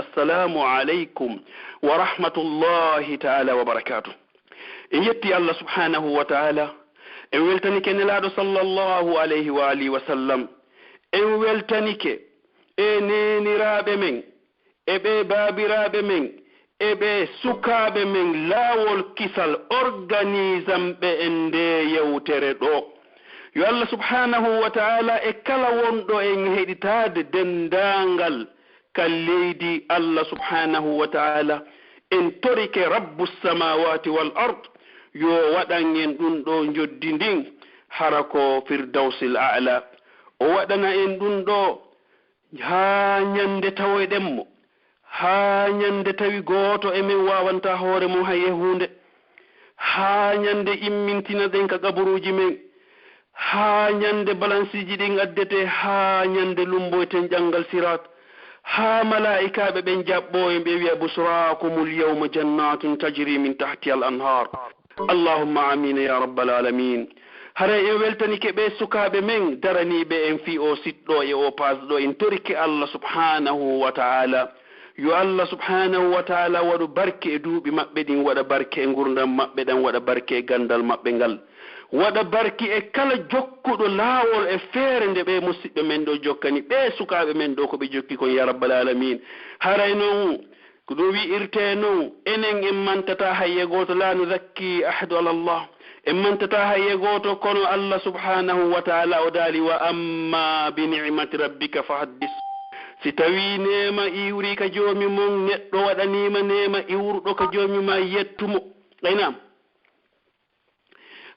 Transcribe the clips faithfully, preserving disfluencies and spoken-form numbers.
Assalamu aleykum wa rahmatullahi taala wa barakatuh. En yetti Allah subhanahu wa taala, en weltanike Nelaaɗo sallallahu alayhi wa alihi wa sallam, en weltanike e neeniraaɓe men, e ɓee baabiraaɓe men, e ɓee sukaaɓe men, laawol kisal organisamɓe en ndee yewtere ɗoo. Yo Allah subhanahu wa taala e kala wonɗo en heɗitaade denndaangal ka leydi Allah subhanahu wa taala, en torike Rabbu samawati wal ard, yo waɗan en ɗum ɗo njoddi ndin, hara ko Firdawsil A'la. O waɗana en ɗum ɗo haa ñande tawoyɗen mo, haa ñande tawi gooto e men waawanta hoore mum hay e huunde, haa ñande immintina ɗen ka qaburuuji men, haa ñande balansiiji ɗin addete, haa ñande lumboyten ƴanngal Siraat, haa malaa'ikaaɓe ɓen jaɓɓoo en, ɓe wi'a: "Busraakumul yawma jannatun tajri min tahtiha al anhar." Allahumma amiin ya rabbal aalamiin. Haray en weltanike ɓee sukaaɓe men daraniiɓe en fii oo site ɗoo e oo page ɗoo, en torike Allah subhanahu wa ta'ala. Yo Allah subhanahu wa ta'ala waɗu barke e duuɓi maɓɓe ɗin, waɗa barke e ngurndan maɓɓe ɗan, waɗa barke e ganndal maɓɓe ngal, waɗa barke e kala jokkuɗo laawol e feere nde ɓee musiɓɓe men ɗoo jokkani ɓee sukaaɓe men ɗoo ko ɓe jokki kon, ya rabbal aalamiin. Haray non ko ɗum wi'irtee non, enen en mantataa hay e gooto, "La nuzakki ahadu ala Allah." En mantataa hay e gooto, kono Allah subhanahu wa ta'ala o daali: "Wa amma bi ni'mati rabbika fa haddis." Si tawii neema iwrii ka Joomi mon, neɗɗo waɗaniima neema iwruɗo ka Joomi maa, yettu mo. Ay naam.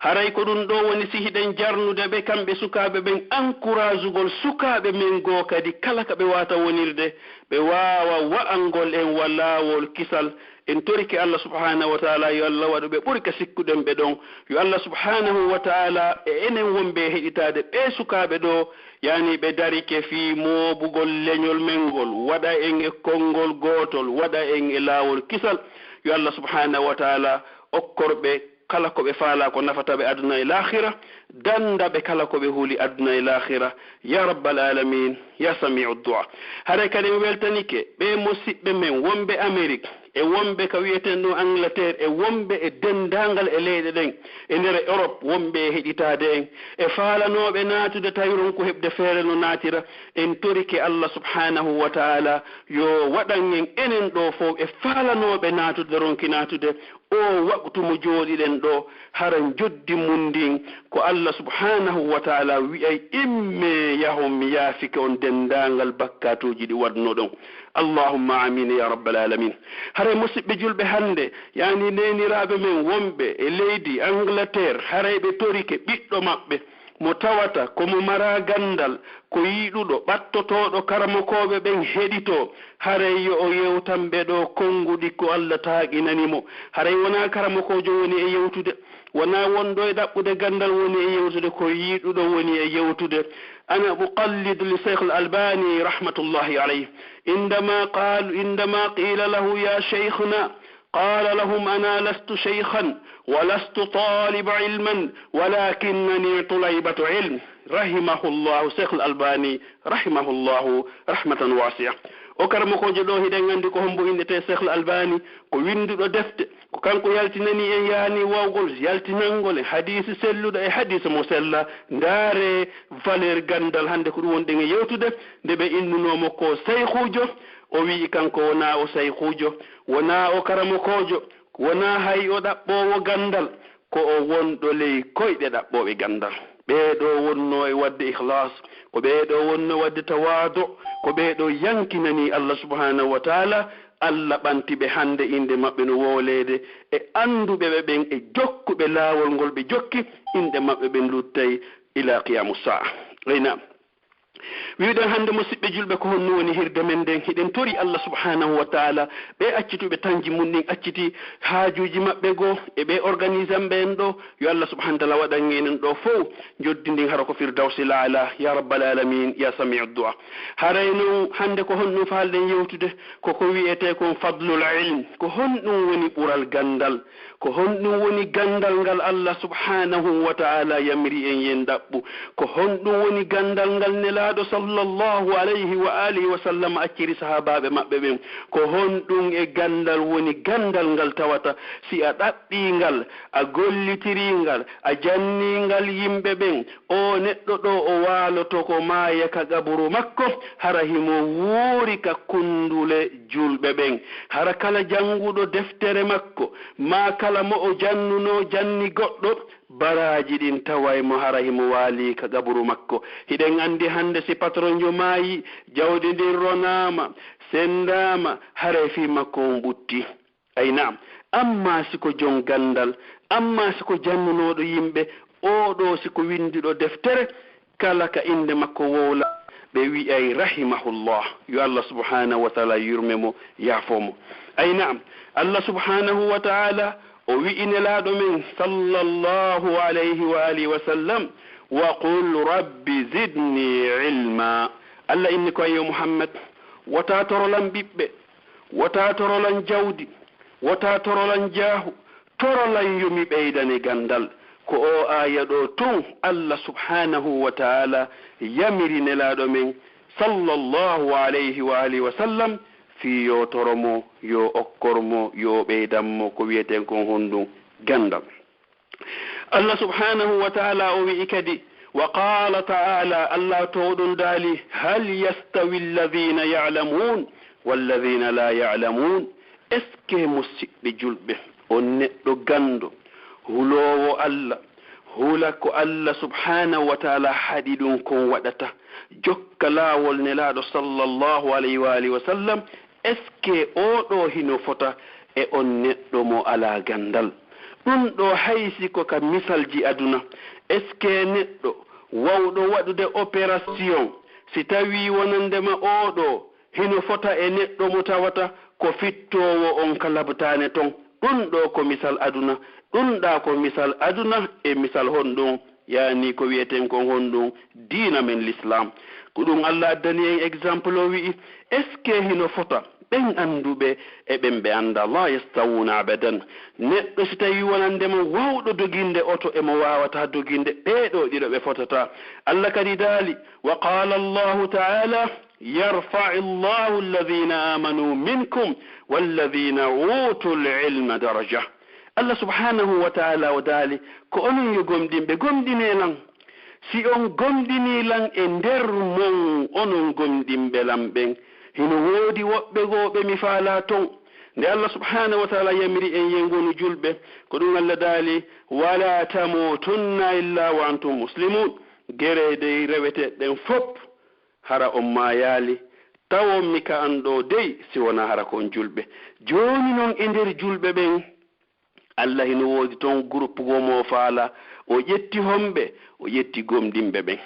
Haray ko ɗum ɗoo woni si hiɗen jarnude ɓe, kamɓe sukaaɓe ɓen, encouragugol sukaaɓe men goo kadi, kala ka ɓe waata wonirde, ɓe waawa wa'angol en wa laawol kisal. En torike Allah subhanahu wa ta'ala, yo Allah waɗu ɓe ɓuri ka sikkuɗen ɓe ɗon. Yo Allah subhanahu wa ta'ala e enen wonɓe e heɗitaade ɓee sukaaɓe ɗoo, yani ɓe darike fii moobugol leñol men ngol, waɗa en e konngol gootol, waɗa en e laawol kisal. Yo Allah subhanahu wa ta'ala okkor ɓe kala ko ɓe faalaa ko nafata ɓe aduna e laakhira, dannda ɓe kala ko ɓe huli aduna e laakhira, ya rabbal aalamiin, ya samii'u du'a. Haray kadi en weltanike ɓee musiɓɓe men wonɓe Amerik, e wonɓe ka wi'eten ɗum Angleterre, e wonɓe e denndaangal e leyɗe ɗen, e nder Europe, wonɓe e heɗitaade en, e faalanooɓe naatude tawi ronku heɓde feere no naatira, en torike Allah subhanahu wa ta'ala yo waɗan en enen ɗoo fow e faalanooɓe naatude ronki naatude, oo waqtu mo jooɗiɗen ɗoo, hara njoddi mun ndin ko Allah subhanahu wa ta'ala wi'ay: "Immee yahon, mi yaafike on denndaangal bakkaatuuji ɗi waɗnoɗon." Allahumma amiin ya rabbal aalamiin. Haray musiɓɓe julɓe, hannde, yani neeniraaɓe men wonɓe e leydi Angleterre, haray ɓe torike ɓiɗɗo maɓɓe mo tawata ko mo maraa ganndal, ko yiɗuɗo, ɓattotooɗo karamokooɓe ɓen heɗitoo, haray yo o yewtan ɓe ɗoo konnguɗi ko Allah taaginani mo. Haray wonaa karamokoojo woni e yewtude, wonaa wonɗo e ɗaɓɓude ganndal woni e yewtude, ko yiɗuɗo woni e yewtude. أنا أقلد للشيخ الألباني رحمة الله عليه عندما قال، عندما قيل له: "يا شيخنا"، قال لهم: "أنا لست شيخا ولست طالب علما ولكنني طليبة علم." رحمه الله، Cheikhul Albani, rahimahullahu rahmatan wasi'a. O karamokoojo ɗoo, hiɗen anndi ko hombo innetee Cheikhul Albani, ko winnduɗo defte, ko kanko yaltinani en yaani wawgol yaltinangol en hadiisi selluɗo e hadiisi mo sella. Ndaare valeur ganndal, hannde ko ɗum wonɗen e yewtude. Nde ɓe innunoo mo ko seykuujo, o wi'i kanko wonaa o seykuujo, wonaa o karamokoojo, wonaa hay o ɗaɓɓoowo ganndal, ko o wonɗo ley koyɗe ɗaɓɓooɓe ganndal. Ɓee ɗoo wonnoo e waɗde ikhlaas, ko ɓee ɗoo wonnoo waɗde tawaadu, ko ɓee ɗoo yankinanii Allah subhanahu wa taala. Allah ɓanti ɓe hannde, innde maɓɓe no wowleede e annduɓe ɓe ɓen, e jokkuɓe laawol ngol ɓe jokki, innde maɓɓe ɓen luttay ila qiyamu saa. Ay naam. Wi'uɗen hannde, musiɓɓe julɓe, ko honno woni hirde men nden? Hiɗen tori Allah subhanahu wa taala, ɓe accituɓe tanji mun ɗin, acciti haajuuji maɓɓe goo, e ɓe organisanɓe en ɗoo, yo Allah subhanahu wa taala waɗan en ɗoo fow njoddi ndin hara ko Firdawsil Aala, ya rabbal alamin, ya sami'u du'a. Haray non hannde ko honɗum faalɗen yewtude? Ko ko wi'etee kon fadlul ilm. Ko honɗum woni ɓural ganndal? Ko honɗum woni ganndal ngal Allah subhanahu wa taala yamiri en yen ɗaɓɓu? Ko honɗum woni ganndal ngal Nelaaɗo Nelaaɗo sallallahu alayhi wa alihi wa sallam acciri sahaabaaɓe maɓɓe ɓen. Ko honɗum e ganndal woni ganndal ngal tawata si a ɗaɓɓii ngal, a gollitirii ngal, a jannii ngal yimɓe ɓen, oo neɗɗo ɗoo o waaloto ko maaya ka qaburu makko, hara himo wuuri ka kunndule juulɓe ɓen. Hara kala jannguɗo deftere makko, maa kala mo o jannunoo janni goɗɗo, baraaji ɗin taway mo hara himo waalii ka qaburu makko. Hiɗen anndi hannde si patronjo maayi, jawdi ndin ronaama, senndaama, haray fii makko on ɓuttii. Ay na'am, ammaa si ko jon ganndal, ammaa si ko jannunooɗo yimɓe, oo ɗoo si ko winnduɗo deftere, kala ka innde makko wowla, ɓe wi'ay rahimahullah, yo Allah subhanahu wa ta'ala yurme mo, yaafoo mo. Ay na'am, Allah subhanahu wa ta'ala o wi'i Nelaaɗo men sallallahu alayhi wa alihi wa sallam, wa qul rabbi zidni ilma. Allah inni ko, yo Muhammad, wota torolan ɓiɓɓe, wota torolan jawdi, wota torolan jaahu, torolan yo mi ɓeydane ganndal. Ko oo aaya ɗoo tun Allah subhanahu wa ta'ala yamiri Nelaaɗo men sallallahu alayhi wa alihi wa sallam fii yo toro mo, yo okkor mo, yo ɓeydan mo ko wi'eten kon honɗum ganndal. Allah subhanahu wa ta'ala o wi'i kadi, wa qala ta'ala, Allah towɗon daali, hal yastawi alladhina ya'lamun walladhina la ya'lamun? Est-ce que musiɓɓe julɓe, on neɗɗo ganndo, huloowo Allah, hula ko Allah subhanahu wa ta'ala haɗi ɗum kon waɗata, jokka laawol Nelaaɗo sallallahu alayhi wa alihi wa sallam, est-ce que oo ɗoo hino fota e on neɗɗo mo alaa ganndal? Ɗum ɗoo hay si ko ka misalji aduna, est-ce que neɗɗo wawɗo waɗude opération, si tawii wonandema oo ɗoo hino fota e neɗɗo mo tawata ko fittoowo on ka labtaane ton? Ɗum ɗoo ko misal aduna, ɗum ɗaa ko misal aduna e misal honɗum? Yaani ko wi'eten kon honɗum? Diina men Lislaam. Ko ɗum Allah addani en exemple, o wi'i, est-ce que hino fota ɓen annduɓe e ɓen ɓe anndaa? La yastawuna abadan. Neɗɗo si tawii wonandema wawɗo doginde oto e mo waawataa doginde, ɓee ɗoo ɗiɗo ɓe fotataa. Allah kadi daali, wa qala Allahu ta'ala, yarfa'i Allahu alladhina amanu minkum walladhina utul ilma daraja. Allah subhanahu wa ta'ala o daali, ko onon yo gomɗinɓe, gomɗinee lan. Si on gomɗinii lan e nder mon, onon gomɗinɓe lan ɓen, hino woodi woɓɓe goo ɓe mi faalaa ton. Nde Allah subhanahu wa ta'ala yamiri en yen wonu julɓe, ko ɗum Allah daali, wala tamutunna illa wa antum muslimun. Gere dey reweteeɗe ɗen fop, hara on maayaali, tawon mi ka an ɗoo dey, si wonaa hara ko on julɓe. Jooni non e nder julɓe ɓen, Allah hino woodi ton groupe goo mo o faalaa, o ƴetti homɓe, o ƴetti gomɗinɓe ɓen.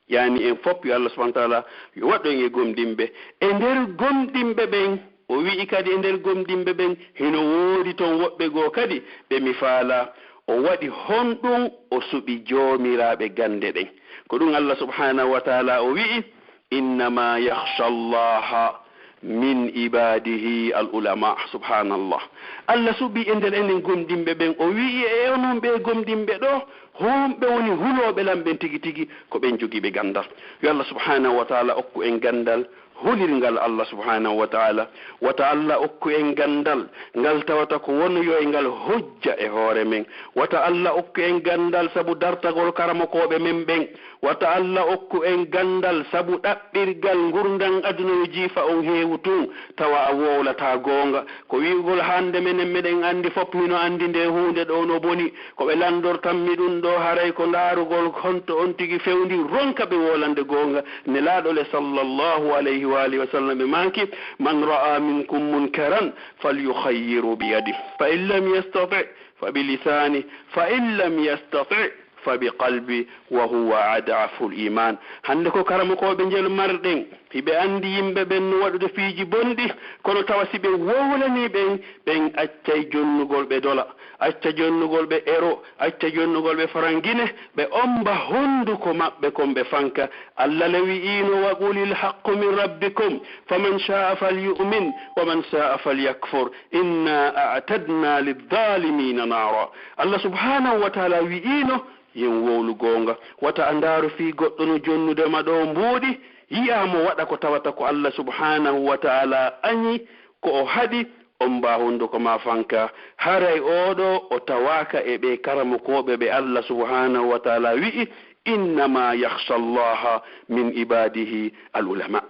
Yaani en fop yo Allah subhanahu wa ta'ala yo waɗɗo en e gomɗinɓe. E nder gomɗinɓe ɓen, o wi'i kadi e nder gomɗinɓe ɓen, hino woodi ton woɓɓe goo kadi ɓe mi faalaa. O waɗi honɗum? O suɓi joomiraaɓe gannde ɗen. Ko ɗum Allah subhanahu wa ta'ala o wi'i, innama yakhsha Allaha min ibadihi al ulama. Subhanallah. Allah suɓi e nder enen gomɗinɓe ɓen, o wi'i e onon ɓe gomɗinɓe ɗoo, homɓe woni hulooɓe lan ɓen tigi tigi? Ko ɓen jogiiɓe ganndal. Yo Allah subhanahu wa ta'ala okku en ganndal hulirngal Allah subhanahu wa ta'ala. Wata Allah okku en ganndal ngal tawata ko wonoyoyngal hujja e hoore men. Wata Allah okku en ganndal sabu dartagol karamokooɓe men ɓen. Wata Allah okku en ganndal sabu ɗaɓɓirgal ngurndan aduna yo jiifa on heewu tun, tawa a wowlataa goonga. Ko wi'ugol hannde menen meɗen anndi fop, hino anndi nde huunde ɗoo no boni. Ko ɓe lanndortammi ɗum ɗoo, haray ko ndaarugol honto on tigi fewndi, ronka ɓe wolande goonga. Nelaaɗo le sallallahu alayhi wa alihi wa sallam ɓe maaki, man ra'a minkum munkaran falyukhayyiru bi yadi, fa in lam yastati fa bi lisani, fa in lam yastati fa bi qalbi, wa huwa ad'aful iman. Hannde ko karamokooɓe njelu marɗen, hiɓe anndi yimɓe ɓen no waɗude piiji bonɗi, kono tawa si ɓe wowlanii ɓen, ɓen accay jonnugol ɓe dola, acca jonnugol ɓe ero, acca jonnugol ɓe farangine, ɓe omba honduko maɓɓe kon ɓe fanka. Allah le wi'iino, wa qulil haqqu min rabbikum, faman sha'a falyu'min, wa man sha'a falyakfur, inna a'tadna lidh-dhalimina nara. Allah subhanahu wa ta'ala wi'iino, yen wowlu goonga. Wata a ndaaru fii goɗɗo no jonnude ma ɗoo mbuuɗi, yi'aa mo waɗa ko tawata ko Allah subhaanahu wa ta'ala añi, ko o haɗi, on mbaa hunduko maa fanka. Haray oo ɗoo o tawaaka e ɓee karamokooɓe ɓe Allah subhaanahu wa ta'ala wi'i, "Innama yakhsha Allaha min ibadihi al ulama."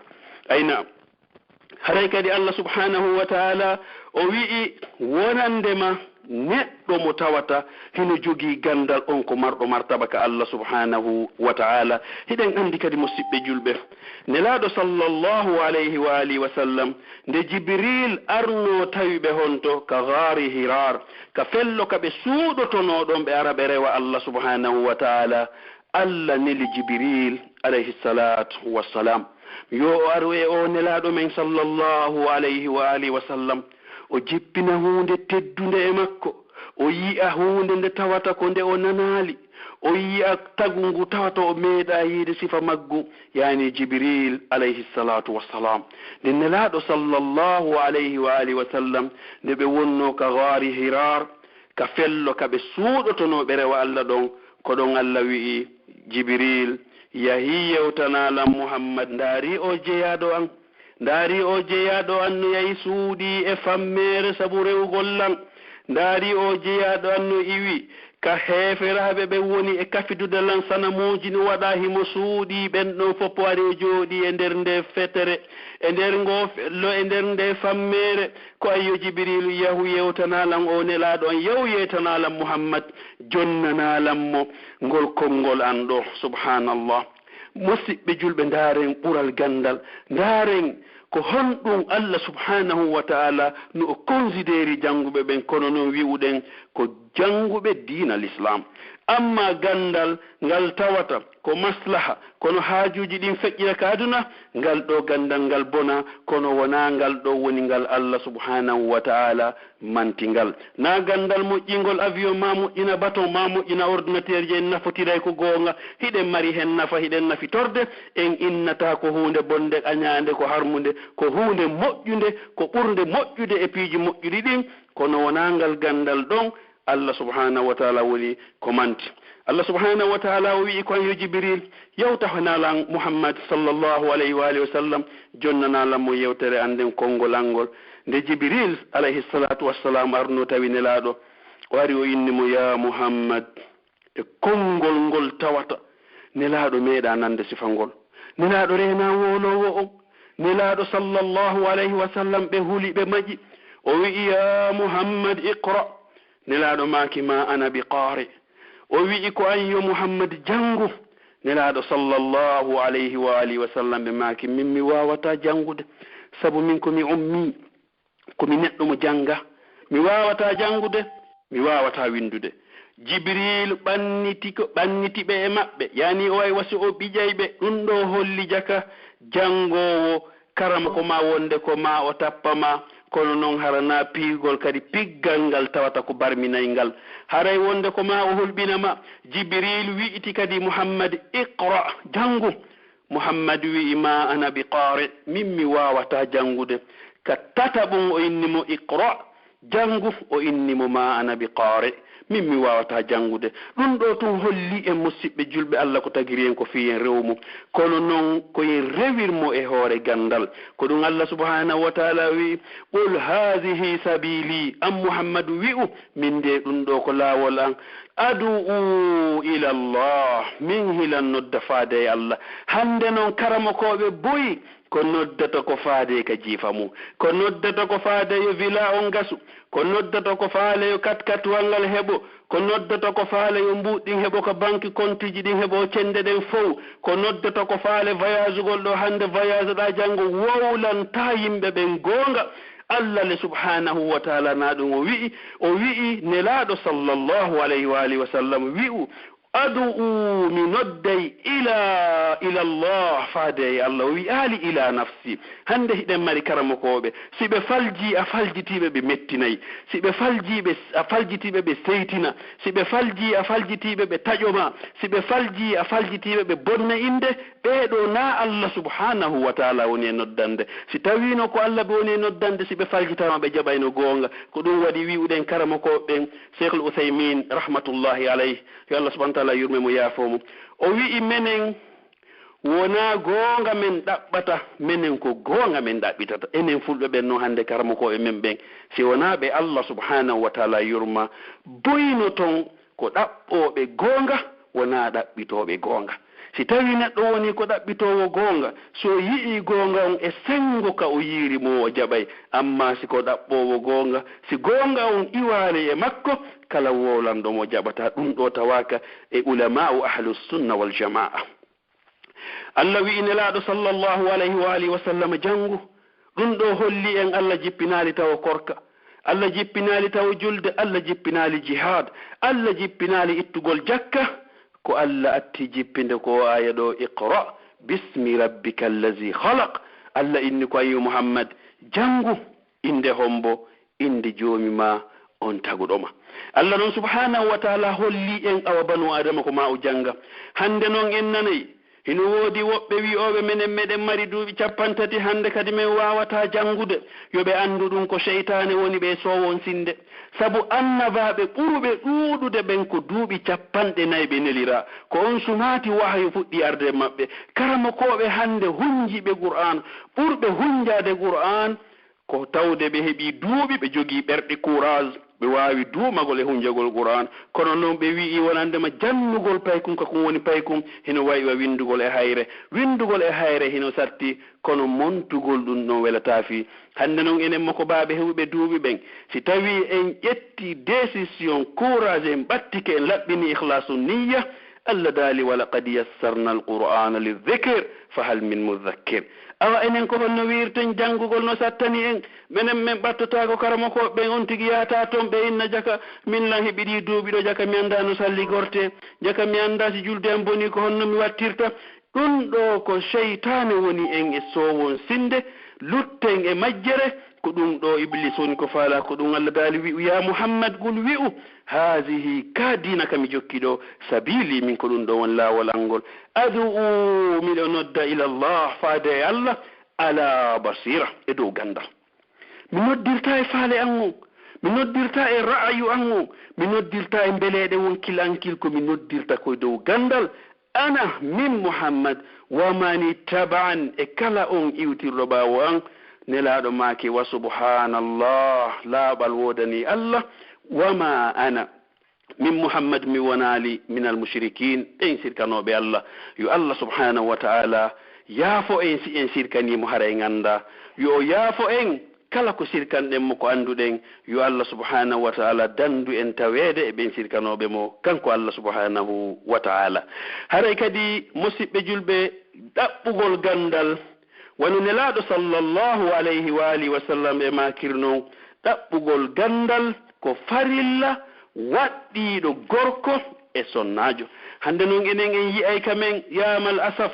Ayna, haray kadi Allah subhaanahu wa ta'ala o wi'i, wonande ma neɗɗo mo tawata hino jogii ganndal, on ko marɗo martaba ka Allah subhaanahu wa ta'ala. Hiɗen anndi kadi, musiɓɓe julɓe, Nelaaɗo sallallahu alayhi wa alihi wa sallam, nde Jibril arnoo tawi ɓe honto ka Gaari Hiraar, ka fello ka ɓe suuɗotonoo ɗon ɓe ara ɓe rewa Allah subhaanahu wa ta'ala, Allah neli Jibril alayhi salatu wassalam, yo o aru e o Nelaaɗo men sallallahu alayhi wa alihi wa sallam, o jippina huunde teddunde e makko, o yi'a huunde nde tawata ko nde o nanaali, o yi'a tagu ngu tawata o meeɗaa yiide sifa maggu, yaani Jibril alayhi salatu wassalam. Nde Nelaaɗo sallallahu alayhi wa alihi wa sallam, nde ɓe wonnoo ka Gaari Hiraar, ka fello ka ɓe suuɗotonoo ɓe rewa Allah ɗon, ko ɗon Allah wi'i Jibril, "Yahii yewtanaa lan Muhammad, ndaarii o jeyaaɗo an. Ndaarii o jeyaaɗo an no yahi suuɗii e fammeere sabu rewugol lan. Ndaarii o jeyaaɗo an no iwi ka heeferaaɓe ɓen woni e kafidude lan sanamuuji no waɗaa himo suuɗii ɓen ɗon fof ari o jooɗii e nder nde fetere, e nder ngo fello, e nder nde fammeere." Ko ayyo Jibriilu, yahu yewtanaa lan o Nelaaɗo an, yahu yewtanaa lan Muhammad, jonnanaa lan mo ngol konngol an ɗoo. Subhaanallah. Musiɓɓe julɓe, ndaaren ɓural ganndal, ndaaren ko honɗum Allah subhaanahu wa ta'ala no o konsideeri jannguɓe ɓen, kono non wi'uɗen ko jannguɓe diina Lislaam. Amma ganndal ngal tawata ko maslaha, kono haajuuji ɗin feƴƴira ka aduna, ngal ɗoo ganndal ngal bona, kono wonaa ngal ɗoo woni ngal Allah subhaanahu wa ta'ala manti ngal. Naa ganndal moƴƴingol avion, maa moƴƴina baton, maa moƴƴina ordinateur je en nafotiray ko goonga. Hiɗen mari hen nafa, hiɗen nafitorde, en innataa ko huunde bonnde, añaande, ko harmunde, ko huunde moƴƴunde, ko ɓurnde moƴƴude e piiji moƴƴuɗi ɗin, kono wonaa ngal ganndal ɗon Allah subhaanahu wa ta'ala woni ko manti. Allah subhaanahu wa ta'ala o wi'i ko an yo Jibril, yewtanaa lan Muhammad sallallahu alayhi wa alihi wa sallam, jonnanaa lan mo yewtere an nden konngol an ngol. Nde Jibril alayhi salatu wassalam arno tawi Nelaaɗo, o ari o inni mo, "Ya Muhammad," e konngol ngol tawata Nelaaɗo meeɗaa nande sifa ngol. Nelaaɗo reenaa wowloowo on. Nelaaɗo sallallahu alayhi wa sallam ɓe huli, ɓe maƴi. O wi'i, "Ya Muhammad, iqra." Nelaaɗo maaki, "Ma ana bi qaari." O wi'i ko an yo Muhammad janngu. Nelaaɗo sallallahu alayhi wa alihi wa sallam ɓe maaki, "Min mi waawataa janngude, sabu min ko mi ummi, ko mi neɗɗo mo jannga. Mi waawataa janngude, mi waawataa winndude." Jibril ɓanniti ko, ɓanniti ɓe e maɓɓe, yaani o ay wasi o ɓiƴay ɓe. Ɗum ɗo holli jaka janngoowo karama ko ma wonde ko ma o tappa ma, kono noon hara na piigol kadi piggal ngal tawata ko barminay ngal. Haray wonde ko ma o hulɓina ma. Jibril wi'iti kadi Muhammad, "Iqra, janngu." Muhammad wi'i, "Ma ana bi qaari, min mi waawataa janngude." Ka tataɓum o inni mo, "Iqra, janngu." O inni mo, "Ma ana bi qaari, min mi waawataa janngude." Ɗum ɗo tun holli en, musiɓɓe julɓe, Allah ko tagiri en ko fii en rewu mo, kono noon ko en rewir mo e hoore ganndal. Ko ɗum Allah subhanahu wa taala wi'i, "Qul haadihi sabiili," an Muhammadu wi'u, "Min de ɗum ɗo ko laawol an, adu'u ila Allah, min hilan nodda faade e Allah." Hannde noon karamokooɓe buy ko noddata ko faade ka jiifa mum, ko noddata ko faade yo villa on gasu, ko noddata ko faale yo katkatuwal ngal heɓo, ko noddata ko faale yo mbuuɗi ɗin heɓo, ko banki kontuji ɗin heɓo, cennde ɗen fow, ko noddata ko faale voyagugol ɗo hannde, voyage ɗa janngo, wowlantaa yimɓe ɓen goonga. Allah le subhanahu wa taala na ɗum o wi'i, o wi'i Nelaaɗo sallallahu alayhi wa alihi wa sallam wi'u, "Adu'u, mi nodday, ila, ila Allah, faade e Allah." O wi'aali ila nafsi. Hannde hiɗen mari karamokooɓe, si ɓe faljii a faljitiiɓe ɓe mettinay, si ɓe faljii ɓe a faljitiiɓe ɓe seytina, si ɓe faljii a faljitiiɓe ɓe taƴoma, si ɓe faljii a faljitiiɓe ɓe bonna innde, ɓee ɗo na Allah subhanahu wa taala woni e noddande. Si tawiino ko Allah ɓe woni e noddande, si ɓe faljitaama ɓe jaɓayno goonga. Ko ɗum waɗi wi'uɗen karamokooɓe ɓen, Cheikhul Uthaymin rahmatullahi alayh, yo Allah subhanahu wa taala yurme mo, yaafoo mo, o wi'i menen, Wonaa goonga men ɗaɓɓata, menen ko goonga men ɗaɓɓitata. Enen fulɓe ɓen non hannde karamokooɓe men ɓen, si wonaa ɓe Allah subhanahu wa taala yurma, boynoton ko ɗaɓɓooɓe goonga, wonaa ɗaɓɓitooɓe goonga. Si tawii neɗɗo wonii ko ɗaɓɓitoowo goonga, si o yi'ii goonga on e senngo ka o yiiri mo o jaɓay. Ammaa si ko ɗaɓɓoowo goonga, si goonga on iwaali e makko, kala wowlanɗo mo jaɓataa. Ɗun ɗoo tawaaka e ulama'u ahlus sunna wal jama'a. Allah wi'i Nelaaɗo sallallahu alayhi wa alihi wa sallam, janngu. Ɗun ɗoo holli en Allah jippinaali tawo korka, Allah jippinaali tawo julde, Allah jippinaali jihaad, Allah jippinaali ittugol jakka. Ko Allah atti jippinde ko o aaya ɗoo, iqra bismi rabbika allazi khalaq. Allah inni ko, ayo Muhammad, janngu innde hombo, innde Joomi maa on taguɗo ma. Allah non subhanahu wa taala holli en awa banu Adama ko maa o jannga. Hannde non en nanay, hino woodi woɓɓe wi'ooɓe, menen meɗen mari duuɓi cappanɗe tati, hannde kadi men waawataa janngude. Yo ɓe anndu ɗun ko seytaane woni ɓe sowonsinde. Sabu annabaaɓe ɓuruɓe ɗuuɗude ɓen ko duuɓi cappanɗe nay ɓe neliraa. Ko on sumaati wahayu fuɗɗi arde e maɓɓe. Karamokooɓe hannde hunjiiɓe Qur'aan, ɓurɓe hunjaade Qur'aan, ko tawde ɓe heɓii duuɓi, ɓe jogii ɓerɗe, courage, ɓe waawi duumagol e hunjagol Qur'aan. Kono non ɓe wi'i wonandema jannugol paykum ka kun woni paykum, hino wayi wa winndugol e hayre. Winndugol e hayre hino satti, kono montugol ɗun ɗon welataa fii. Hannde non enen mokobaaɓe heɓuɓe duuɓi ɓen, si tawii en ƴettii décision, courage, en ɓattike, en laɓɓini ikhlasu niyya, Allah daali, "Wa laqad yassarna al-Qur'ana lidh-dhikr, fa hal min mudhakkir." Awa enen ko honno wi'irten janngugol no sattani en? Menen men ɓattotaako karamokooɓe ɓen, on tigi yahataa ton, ɓe inna, "Jaka, min lan heɓi ɗii duuɓi ɗoo, jaka mi anndaa no salligortee, jaka mi anndaa si julde am bonii ko honno mi wattirta." Ɗun ɗoo ko seytaane woni en e sowonsinde, lutten e majjere, ko ɗun ɗoo Iblis woni ko faalaa, ko ɗun Allah daali wi'u, "Ya Muhammad, qul," wi'u, "Hazihi, ka diina ka mi jokki ɗoo, sabili, min ko ɗun ɗoo woni laawol an ngol. Ad'u, miɗo nodda, ila Allah, faade e Allah, ala basira, e dow ganndal." Mi noddirtaa e faale an on, mi noddirtaa e ra'ayu an on, mi noddirtaa e mbeleeɗe wonkil ankil, ko mi noddirta ko e dow ganndal. Ana, min Muhammad, wa mani taba'an, e kala on iwtirɗo ɓaawo an. Nelaaɗo maaki, wa subhanallah, laaɓal woodanii Allah, wa ma ana, min Muhammad, mi wonaali minal mushrikin, ɓen sirkanooɓe Allah. Yo Allah subhanahu wa ta'ala yaafo en si en sirkanii mo hara en anndaa. Yo o yaafo en kala ko sirkanɗen mo ko annduɗen. Yo Allah subhanahu wa ta'ala danndu en taweede e ɓen sirkanooɓe mo, kanko Allah subhanahu wa ta'ala. Haray kadi, musiɓɓe julɓe, ɗaɓɓugol ganndal, wano Nelaaɗo sallallahu alayhi wa alihi wa sallam e maakiri non, ɗaɓɓugol ganndal ko farilla waɗɗiiɗo gorko e sonnaajo. Hannde non enen en yi'ay ka men, yaamal asaf,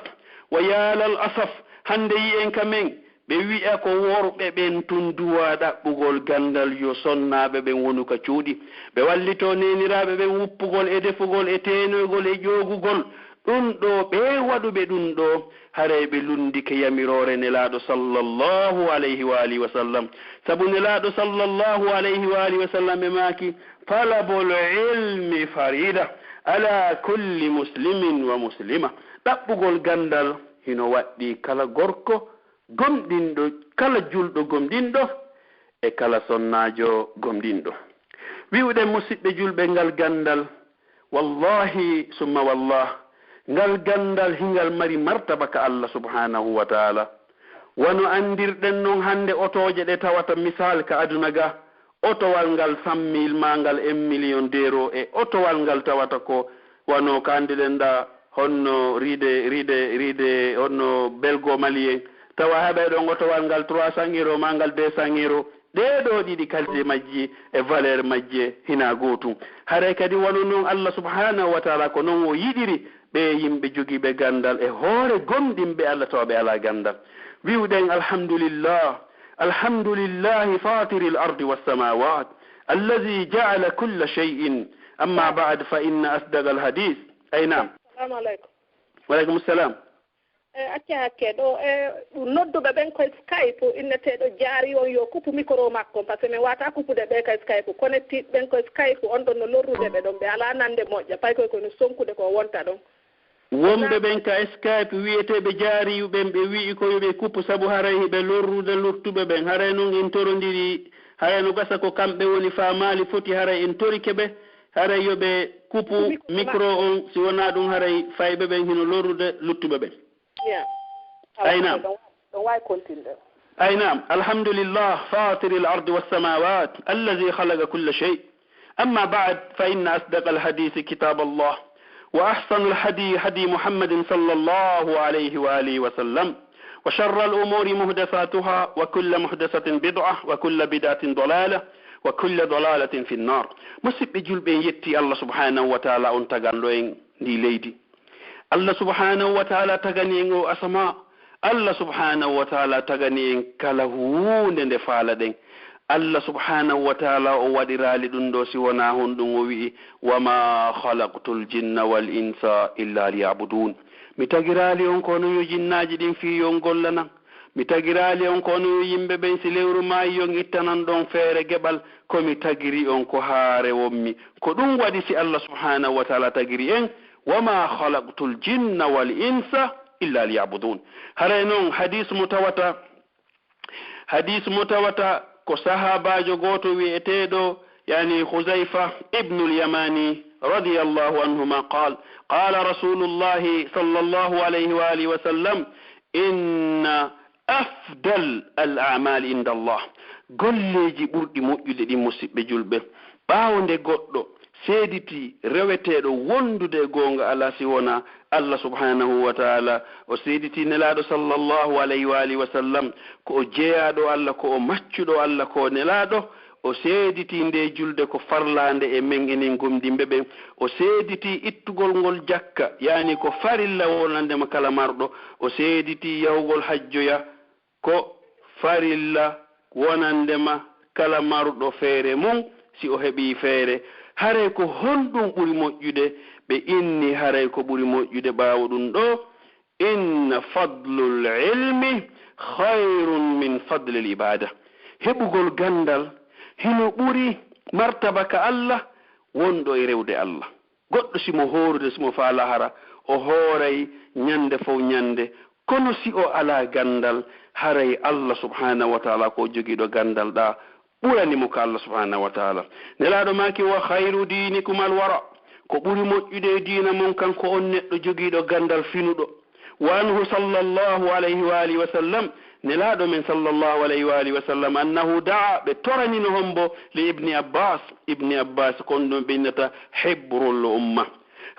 wa yaalal asaf, hannde yi'en ka men, ɓe wi'a ko worɓe ɓen tun duwaa ɗaɓɓugol ganndal, yo sonnaaɓe ɓen wonu ka cuuɗi. Ɓe wallitoo neeniraaɓe ɓen wuppugol e defugol e teenoygol e ƴoogugol. Ɗun ɗoo, ɓee waɗuɓe ɗun ɗoo, haray ɓe lunndike yamiroore Nelaaɗo sallallahu alayhi wa alihi wa sallam. Sabu Nelaaɗo sallallahu alayhi wa alihi wa sallam ɓe maaki, "Talabul ilmi farida ala kulli muslimin wa muslima." Ɗaɓɓugol ganndal hino waɗɗii kala gorko gomɗinɗo, kala julɗo gomɗinɗo, e kala sonnaajo gomɗinɗo. Wi'uɗen musiɓɓe julɓe, ngal ganndal, wallahi summa wallah, ngal ganndal hingal mari martaba ka Allah subhanahu wa ta'ala. Wano anndirɗen non hannde otooje ɗe tawata misal ka aduna ga, otowal ngal cent mille maa ngal un million d'euros e otowal ngal tawata ko wano ka annduɗen ɗa, honno riide, riide, riide, honno belgo malien, tawa heɓay ɗon otowal ngal trois cents euros maa ngal deux cents euros. Ɗee ɗoo ɗiɗi qualité majji e valeur majje hinaa gootum. Haray kadi wano non Allah subhanahu wa ta'ala ko non o yiɗiri ɓee yimɓe jogiiɓe ganndal e hoore gomɗinɓe Allah tawa ɓe alaa ganndal. Wi'uɗen alhamdulillah, alhamdulillahi fatiril ardi was samawat, allazi ja'ala kulla shay'in. Amma ba'd, fa inna asdaqal hadith. Ay naam. Assalamu alaikum. Wa alaikum salam. E acca hakke ɗo, e nodduɓe ɓen koye Skype, inneteeɗo jaari on yo kupu micro makko, parce que min wata kupude ɓe kay Skype, connectiiɓe ɓen koye Skype, on ɗon no lorrude ɓe ɗon, ɓe alaa nande moƴƴa, pay koye kono sonkude ko wonta ɗon. Wonɓe ɓen ka Skype wi'eteeɓe jaariyu ɓen, ɓe wi'i ko yo ɓe kuppu sabu haray hiɓe lorrude luttuɓe ɓen. Haray non en torondiri, haray no gasa ko kamɓe woni faamaali foti, haray en torike ɓe, haray yo ɓe kuppu micro on, si wonaa ɗum haray fayɓe ɓen hino lorrude luttuɓe ɓen. Ay naam. Ɗon waawi continue. أي نعم. الحمد لله فاطر الأرض والسماوات الذي خلق كل شيء. أما بعد، فإن أصدق الحديث كتاب الله، وأحسن الهدي هدي محمد صلى الله عليه وآله وسلم، وشر الأمور محدثاتها، وكل محدثة بدعة، وكل بدعة ضلالة، وكل ضلالة في النار. Musidɓe julɓe, en yetti Allah subhanahu wa ta'ala on taganɗo en ndi leydi. Allah subhanahu wa ta'ala tagani en o asama. Allah subhanahu wa ta'ala tagani en kala huunde nde faalaɗen. Allah subhanahu wa ta'ala o waɗiraali ɗum ɗo si wonaa honɗum o wi'i, "Wa ma khalaqtul jinna wal insa illa liya'budun." Mi tagiraali on kono yo jinnaaji ɗin fii yo on gollanan. Mi tagiraali on kono yo yimɓe ɓen si lewru maayi yo on ittanan ɗon feere geɓal. Ko mi tagiri on ko haa rewon mi. Ko ɗum waɗi si Allah subhanahu wa ta'ala tagiri en, "Wa ma khalaqtul jinna wal insa illa liya'budun." Haray non hadis mo tawata, hadis mo tawata ko sahaabaajo gooto wi'eteeɗo, yani Huzaifa ibnul Yamani radiyallahu anhuma qal, qala Rasulullahi sallallahu alayhi wa alihi wa sallam, "Inna afdal al a'mal inda Allah." Golleeji ɓurɗi moƴƴude ɗin, musidɓe julɓe, ɓaawo nde goɗɗo seediti reweteeɗo wondude e goonga alaa si wonaa Allah subhanahu wa ta'ala, o seediti Nelaaɗo sallallahu alayhi wa alihi wa sallam, ko o jeyaaɗo Allah, ko o maccuɗo Allah, ko o Nelaaɗo, o seediti nde julde ko farlaande e men enen gomɗinɓe ɓen, o seediti ittugol ngol jakka, yani ko farilla wonande ma kala marɗo, o seediti yahugol hajjoya, ko farilla wonande ma kala marɗo feere mum, si o heɓii feere. Haray ko honɗum ɓuri moƴƴude? Ɓe inni haray ko ɓuri moƴƴude ɓaawo ɗum ɗo, "Inna fadlul ilmi khayrun min fadlil ibada." Heɓugol ganndal hino ɓuri martaba ka Allah wonɗo e rewde Allah. Goɗɗo si mo hoorude, si mo faalaa hara, o hooray ñande fow ñande. Kono si o alaa ganndal, haray Allah subhanahu wa ta'ala ko jogiiɗo ganndal ɗa ɓurani mo ka Allah subhanahu wa ta'ala. Nelaaɗo maaki, "Wa khayru dinikum al wara." Ko ɓuri moƴƴude e diina mon kan ko on neɗɗo jogiiɗo ganndal finuɗo. Wa anhu sallallahu alayhi wa alihi wa sallam, Nelaaɗo men sallallahu alayhi wa alihi wa sallam, annahu da'a, ɓe toranino hombo li Ibni Abbas, Ibni Abbas kon ɗum ɓe innata hibrul umma.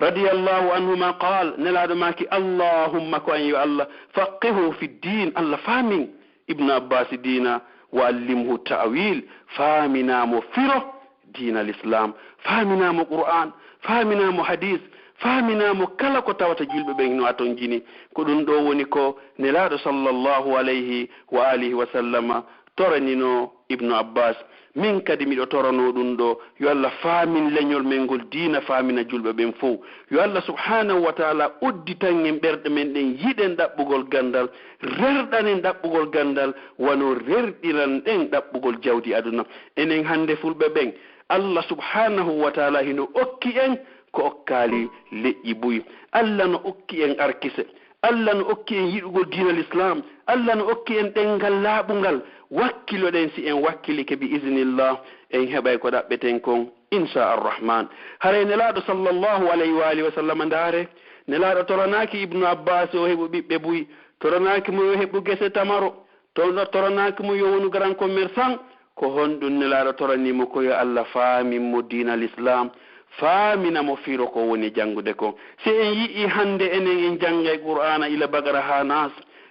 Radiyallahu anhuma qal, Nelaaɗo maaki, "Allahumma," ko an yo Allah, "faqqihu fi ddin," Allah faamin Ibnu Abbas diina, "wa allimhu ta'wil," faaminaa mo firo diina l'islam, faaminaa mo Qur'an, faaminaa mo hadis, faaminaa mo kala ko tawata julɓe ɓen no atonjini. Ko ɗum ɗo woni ko Nelaaɗo sallallahu alayhi wa alihi wa sallama toranino Ibnu Abbas. Min kadi miɗo torano ɗum ɗo, yo Allah faamin leñol men ngol diina, faamina julɓe ɓen fow. Yo Allah subhanahu wa ta'ala udditan en ɓerɗe men ɗen, yiɗen ɗaɓɓugol ganndal, rerɗanen ɗaɓɓugol ganndal, wano rerɗiran ɗen ɗaɓɓugol jawdi aduna. Enen hannde fulɓe ɓen, Allah subhanahu wa ta'ala hino okki en ko okkaali leƴƴi buy. Allah no okki en arkise. Allah no okki en yiɗugol diina l'islam. Allah no okki en ɗemngal laaɓungal. Wakkiloɗen, si en wakkilike bi iznillah, en heɓay ko ɗaɓɓeten kon, insha arrahman. Haray Nelaaɗo sallallahu alayhi wa alihi wa sallam, ndaare, Nelaaɗo toranaaki Ibnu Abbas o heɓu ɓiɓɓe buy, toranaaki mo yo heɓu gese tamaro, to-, toranaaki mo yo wonu grand commerçant. Ko honɗum Nelaaɗo toranii mo? Ko yo Allah faamin mo diina l'islam, faamina mo firo ko woni janngude kon. Si en yi'ii hannde enen en janngay Qur'aana ila Bagara haa Naas,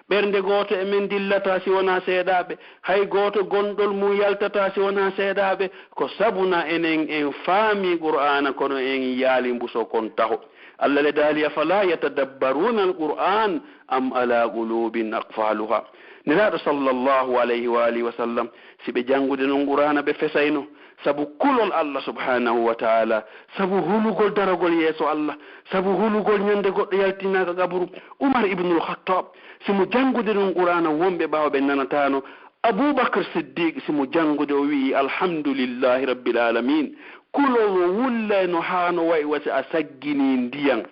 ɓernde gooto e men dillataa si wonaa seeɗaaɓe, hay gooto gonɗol mum yaltataa si wonaa seeɗaaɓe. Ko sabuna enen en faamii Qur'aana, kono en yaali mbuso kon taho. Allah le daali, "Afala yatadabbaruna al-Qur'an am ala qulubin aqfaluha." Nelaaɗo sallallahu alayhi wa alihi wa sallam, si ɓe janngude non Qur'aana, ɓe fesayno, sabu kulol Allah subhanahu wa ta'ala, sabu hulugol daragol yeeso Allah, sabu hulugol ñande goɗɗo yaltinaaka qabru. Umar ibnul Khattab, si mo janngude non Qur'aana, wonɓe ɓaawo ɓe nanataano. Abubakar Siddiq, si mo janngude, o wi'i, "Alhamdulillahi rabbil alamin." Kulol o wullayno haa no wa'i wa si a sagginii ndiyan.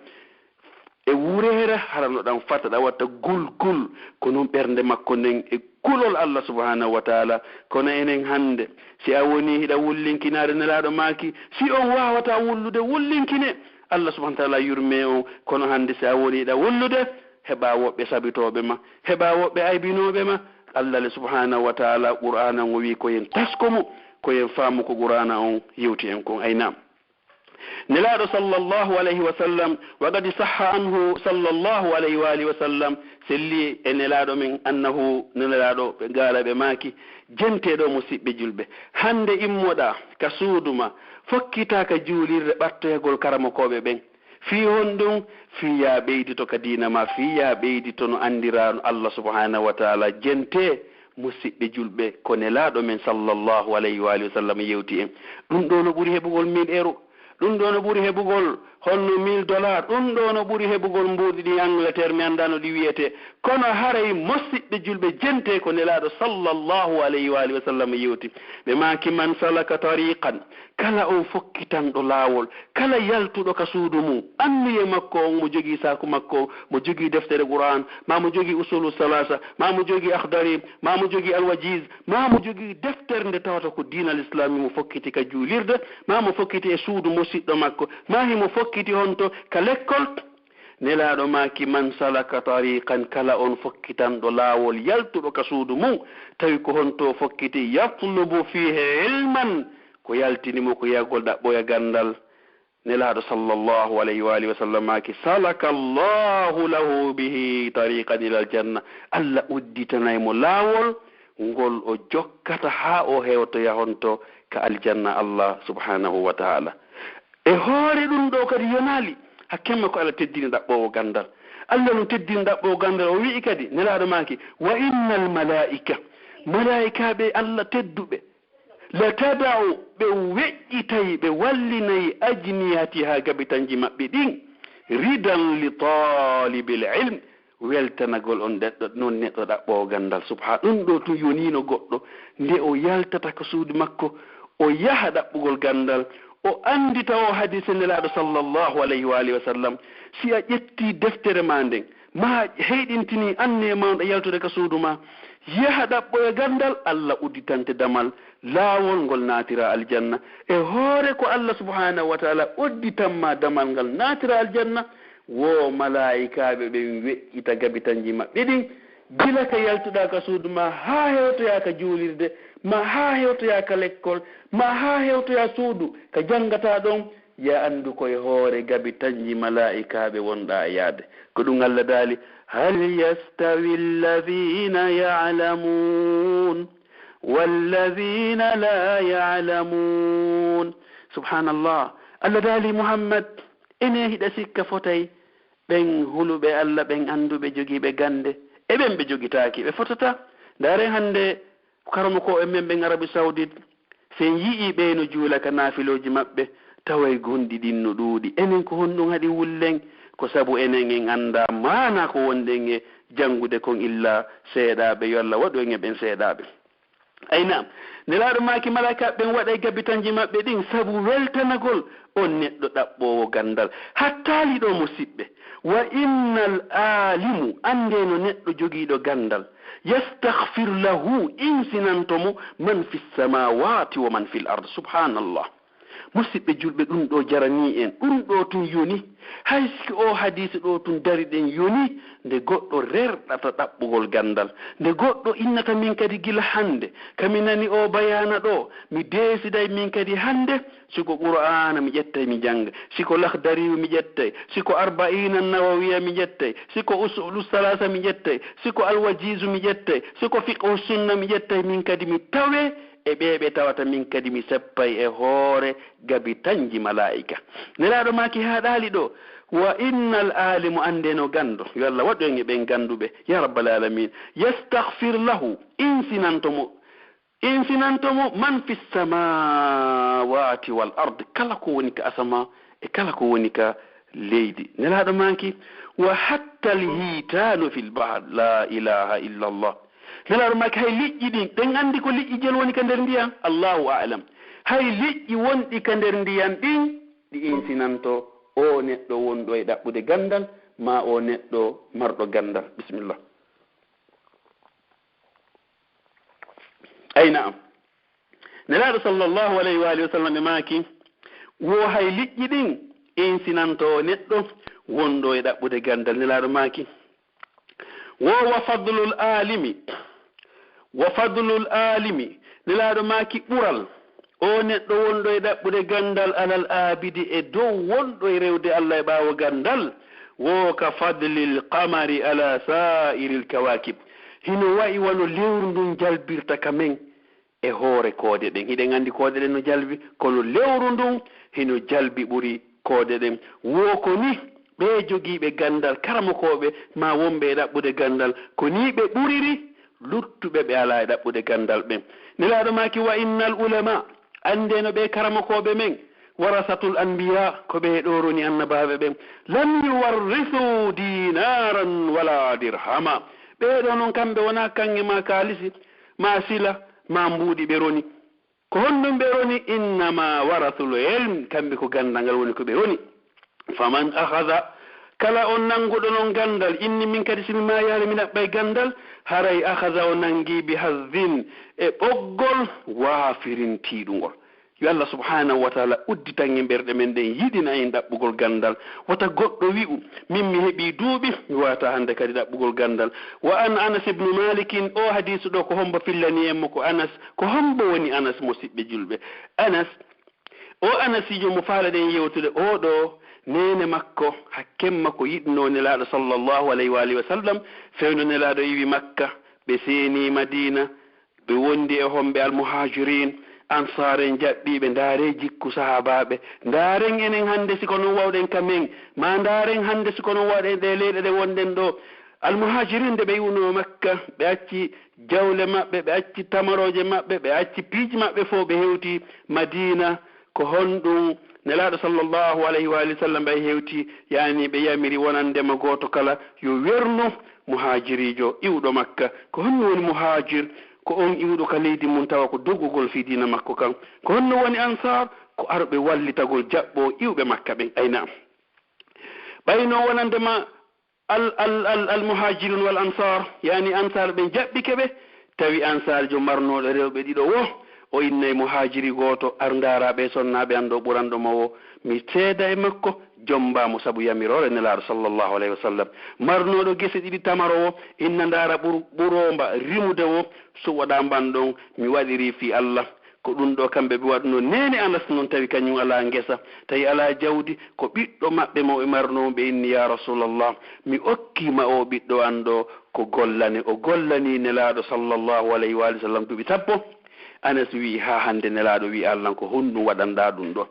e wureere, hara no ɗan fata ɗa watta gul gul, ko non ɓernde makko nden e kulol Allah subhanahu wa taala. Kono enen hannde, si a woni hiɗa wullinkinaade, Nelaaɗo maaki, si on waawata wullude, wullinkine. Allah subhanahu wa taala yurme on, kono hannde si a woni hiɗa wullude, heɓa woɓɓe sabitooɓe ma, heɓa woɓɓe aybinooɓe ma. Allah le subhanahu wa taala, Qur'aana on o wi ko yen tasko mo, ko yen faamu ko Qur'aana on yewti en kon. Ay naam. Nelaaɗo sallallahu alayhi wa sallam, wa qad sahha anhu sallallahu alayhi wa alihi wa sallam, selli e Nelaaɗo men, annahu, Nelaaɗo, ɓe gaala ɓe maaki, jenteeɗo musiɓɓe julɓe, hannde immoɗa ka suudu ma, fokkita ka juulirde ɓattoyagol karamokooɓe ɓen. Fii honɗun? Fii yaa ɓeydito ka diina ma, fii yaa ɓeydito no anndiraa Allah subhanahu wa taala. Jentee, musiɓɓe julɓe, ko Nelaaɗo men sallallahu alayhi wa alihi wa sallam yewti en. Ɗun ɗoo no ɓuri heɓugol mille euro. Ɗun ɗoo no ɓuri heɓugol honno mille dollars. Ɗun ɗoo no ɓuri heɓugol mbuuɗi ɗin Angleterre, mi anndaa no ɗi wi'etee. Kono haray musiɓɓe julɓe, jentee ko Nelaaɗo sallallahu alayhi wa alihi wa sallam yewti. Ɓe maaki, man salaka tariqan, kala on fokkitanɗo laawol, kala yaltuɗo ka suudu mun, anniye makko on, mo jogii saaku makko on, mo jogii deftere Qur'aan, maa mo jogii Usulu Salaasa, maa mo jogii Akhdari, maa mo jogii Alwajiz, maa mo jogii deftere nde tawata ko diina Lislaam, himo fokkiti ka juulirde, maa mo fokkiti e suudu musiɗɗo makko, maa himo fokkiti honto ka lekkol. Nelaaɗo maaki, man salaka tariqan, kala on fokkitanɗo laawol yaltuɗo ka suudu mun, tawi ko honto fokkiti, yatlubu fiihi ilman, ko yaltini mo ko yahgol ɗaɓɓoya ganndal. Nelaaɗo sallallahu alayhi wa alihi wa sallam maaki, salaka Allahu lahu bihi tariqan ilal janna. Allah udditanay mo laawol ngol o jokkata haa o hewtoya honto ka aljanna Allah subhanahu wa ta'ala. E hoore ɗun ɗoo kadi yonaali, hakkemma ko Allah teddini ɗaɓɓoowo ganndal. Allah no teddini ɗaɓɓoowo ganndal, o wi'i kadi, Nelaaɗo maaki, wa innal malaa'ika, malaa'ikaaɓe Allah tedduɓe, la tada'u, ɓe weƴƴitay, ɓe wallinay, ajnihatiha, gabitanji maɓɓe ɗin, ridan li talibil ilm, weltanagol on ɗeɗɗo, non neɗɗo ɗaɓɓoowo ganndal. Subha, ɗun ɗoo tun yoniino goɗɗo, nde o yaltata ka suudu makko, o yaha ɗaɓɓugol ganndal, o anndita o hadiise Nelaaɗo sallallahu alayhi wa alihi wa sallam. Si a ƴettii deftere maa nden, maa heyɗintinii anniye maa on ɗa yaltude ka suudu maa, yaha ɗaɓɓoya ganndal, Allah udditante damal, laawol ngol naatira aljanna. E hoore ko Allah subhanahu wa ta'ala udditan ma damal ngal naatira aljanna, wo malaa'ikaaɓe ɓen weƴƴita gabitanji maɓɓe ɗin, gila ka yaltuɗaa ka suudu maa haa hewtoyaa ka juulirde, maa haa hewtoyaa ka lekkol, maa haa hewtoyaa suudu ka janngataa ɗon, ya anndu ko e hoore gabitanji malaa'ikaaɓe wonɗaa e yaade. Ko ɗun Allah daali, hal yastawi alladhina ya'lamun walladhina la ya'lamun. Subhanallah. Allah daali, Muhammad, ene hiɗa sikka fotay ɓen huluɓe Allah, ɓen annduɓe, jogiiɓe gannde, e ɓen ɓe jogitaaki? Ɓe fotataa. Ndaaren hannde karamokooɓe men ɓen Arabie Saoudite, si en yi'ii ɓee no juula ka naafilooji maɓɓe, taway gonɗi ɗin no ɗuuɗi. Enen ko honɗun haɗi wullen? Ko sabu enen en anndaa maanaa ko wonɗen e janngude kon illa seeɗaaɓe, yo Allah waɗu en e ɓen seeɗaaɓe. Ay naam, Nelaaɗo maaki malaa'ikaaɓe ɓen waɗay gabitanji maɓɓe ɗin sabu weltanagol on neɗɗo ɗaɓɓoowo ganndal. Hattaali ɗoo, musiɓɓe, wa innal aalimu, anndee no neɗɗo jogiiɗo ganndal, yastaghfir lahu, insinanto mo, man fis samawati wa man fil ard. Subhanallah. Musiɓɓe julɓe, ɗun ɗoo jaranii en, ɗun ɗoo tun yoni. Hay si ko oo hadiisi ɗoo tun dariɗen yoni, nde goɗɗo rerɗata ɗaɓɓugol ganndal, nde goɗɗo innata min kadi gila hannde, ka mi nani oo bayaana ɗoo, mi deesiday min kadi hannde, si ko Qur'aana mi ƴettay mi jannga, si ko Lakhdariyu mi ƴettay, si ko Arba'iina Nawawiya mi ƴettay, si ko Usulu Salaasa mi ƴettay, si ko Alwajiizu mi ƴettay, si ko Fiqhu Sunna mi ƴettay, min kadi mi tawe e ɓee ɓe tawata min kadi mi seppay e hoore gabitanji malaa'ika. Nelaaɗo maaki haaɗaali ɗoo, wa innal aalimu, anndee no ganndo, yo Allah waɗu en e ɓen gannduɓe, ya rabbal aalamiin, yastaghfir lahu, insinanto mo, insinanto mo man fis samawati wal ard, kala ko woni ka asama e kala ko woni ka leydi. Nelaaɗo maaki, wa hattal hiitaanu fil bahr, la ilaha illa Allah. Nelaaɗo maaki, hay liƴƴi ɗin, ɗen anndi ko liƴƴi jel woni ka nder ndiyan? Allahu a'lam. Hay liƴƴi wonɗi ka nder ndiyan ɗin, ɗi insinanto oo neɗɗo wonɗo e ɗaɓɓude ganndal, ma o neɗɗo marɗo ganndal. Bisimilla. Ay naam. Nelaaɗo sallallahu alayhi wa alihi wa sallam ɓe maaki, wo hay liƴƴi ɗin insinanto o neɗɗo wonɗo e ɗaɓɓude ganndal. Nelaaɗo maaki, wo wa fadlul alimi, wa fadlul alimi, Nelaaɗo maaki ɓural o neɗɗo wonɗo e ɗaɓɓude ganndal alal aabidi e dow wonɗo e rewde Allah e ɓaawo ganndal, wo ka fadlil qamari ala sa'iril kawakib. Hino wa'i wano lewru ndun jalbirta ka men e hoore koode ɗen. Hiɗen anndi koode ɗen no jalbi, kono lewru ndun hino jalbi ɓuri koode ɗen. Wo ko ni ɓee jogiiɓe ganndal, karamokooɓe maa wonɓe e ɗaɓɓude ganndal, ko ni ɓe ɓuriri luttuɓe ɓe alaa e ɗaɓɓude ganndal ɓen. Nelaaɗo maaki, wa innal ulama, anndee no ɓee karamokooɓe men, warasatul anbiya, ko ɓee ɗoo roni annabaaɓe ɓen. Lam yuwarrisu dinaran wala dirhama. Ɓee ɗoo non kamɓe wonaa kaŋŋe maa kaalisi, maa sila, maa mbuuɗi ɓe roni. Ko honɗum ɓe roni? Innama warasul ilm, kamɓe ko ganndal ngal woni ko ɓe roni. Faman akhadha, kala on nannguɗo non ganndal, inni min kadi si mi maayaali mi ɗaɓɓay ganndal, haray akhadha o nanngi bi hazzin e ɓoggol waafirin tiiɗungol. Yo Allah subhanahu wa taala udditan en ɓerɗe men ɗen, yiɗina en ɗaɓɓugol ganndal. Wota goɗɗo wi'u, min mi heɓii duuɓi, mi waawataa hannde kadi ɗaɓɓugol ganndal. Wa an Anas ibnu Malikin, o hadiisu ɗo ko hombo fillani en mo? Ko Anas. Ko hombo woni Anas, musiɓɓe julɓe? Anas, o Anasiijo mo faalaɗen yewtude, o ɗo neene makko, hakken makko yiɗno Nelaaɗo sallallahu alayhi wa alihi wa sallam, fewndo Nelaaɗo iwi Makka, ɓe seeni Madiina, ɓe wondi e homɓe almuhaajiriin, ansaar en jaɓɓii ɓe. Ndaaree jikku sahaabaaɓe. Ndaaren enen hannde si ko non wawɗen ka men, maa ndaaren hannde si ko non wawɗen ɗe leyɗe ɗe wonɗen ɗo. Almuhaajiriin nde ɓe iwunoo Makka, ɓe acci jawle maɓɓe, ɓe acci tamarooje maɓɓe, ɓe acci piiji maɓɓe fof, ɓe hewti Madiina. Ko honɗum Nelaaɗo sallallahu alayhi wa alihi wa sallam ɓay hewti, yaani ɓe yamiri wonandema gooto kala yo wernu muhaajiriijo iwɗo Makka? Ko honno woni muhaajir? Ko on iwɗo ka leydi mum tawa ko doggugol fii diina makko kan. Ko honno woni ansaar? Ko arɓe wallitagol jaɓɓo iwɓe Makka ɓen. Ay naam. Ɓay no wonandema al, al, al, al muhaajirun wal ansaar, yaani ansaar ɓen jaɓɓike ɓe, tawi ansaarjo marnooɗo rewɓe ɗiɗo wo, o innay muhaajiri gooto, "Ar ndaara ɓee sonnaaɓe an ɗo ɓuranɗo ma wo, mi seeda e makko, jommbaa mo sabu yamiroore Nelaaɗo sallallahu alayhi wa sallam." Marnooɗo gese ɗiɗi tamaro wo, inna ndaara ɓur-, ɓuroomba rimude wo, suɓoɗaa mban ɗon, mi waɗirii fii Allah. Ko ɗum ɗo kamɓe ɓe waɗunoo. Neene Anas noon tawi kañum alaa ngesa, tawi alaa jawdi, ko ɓiɗɗo maɓɓe mo ɓe marnoo, ɓe inni, "Yaa Rasuulallah, mi okkii ma oo ɓiɗɗo an ɗo ko gollane." O gollanii Nelaaɗo sallallahu alayhi wa alihi wa sallam duuɓi sappo. Anas wi'i, "Haa hannde Nelaaɗo wi'aali lan ko honɗum waɗanɗaa ɗum ɗo,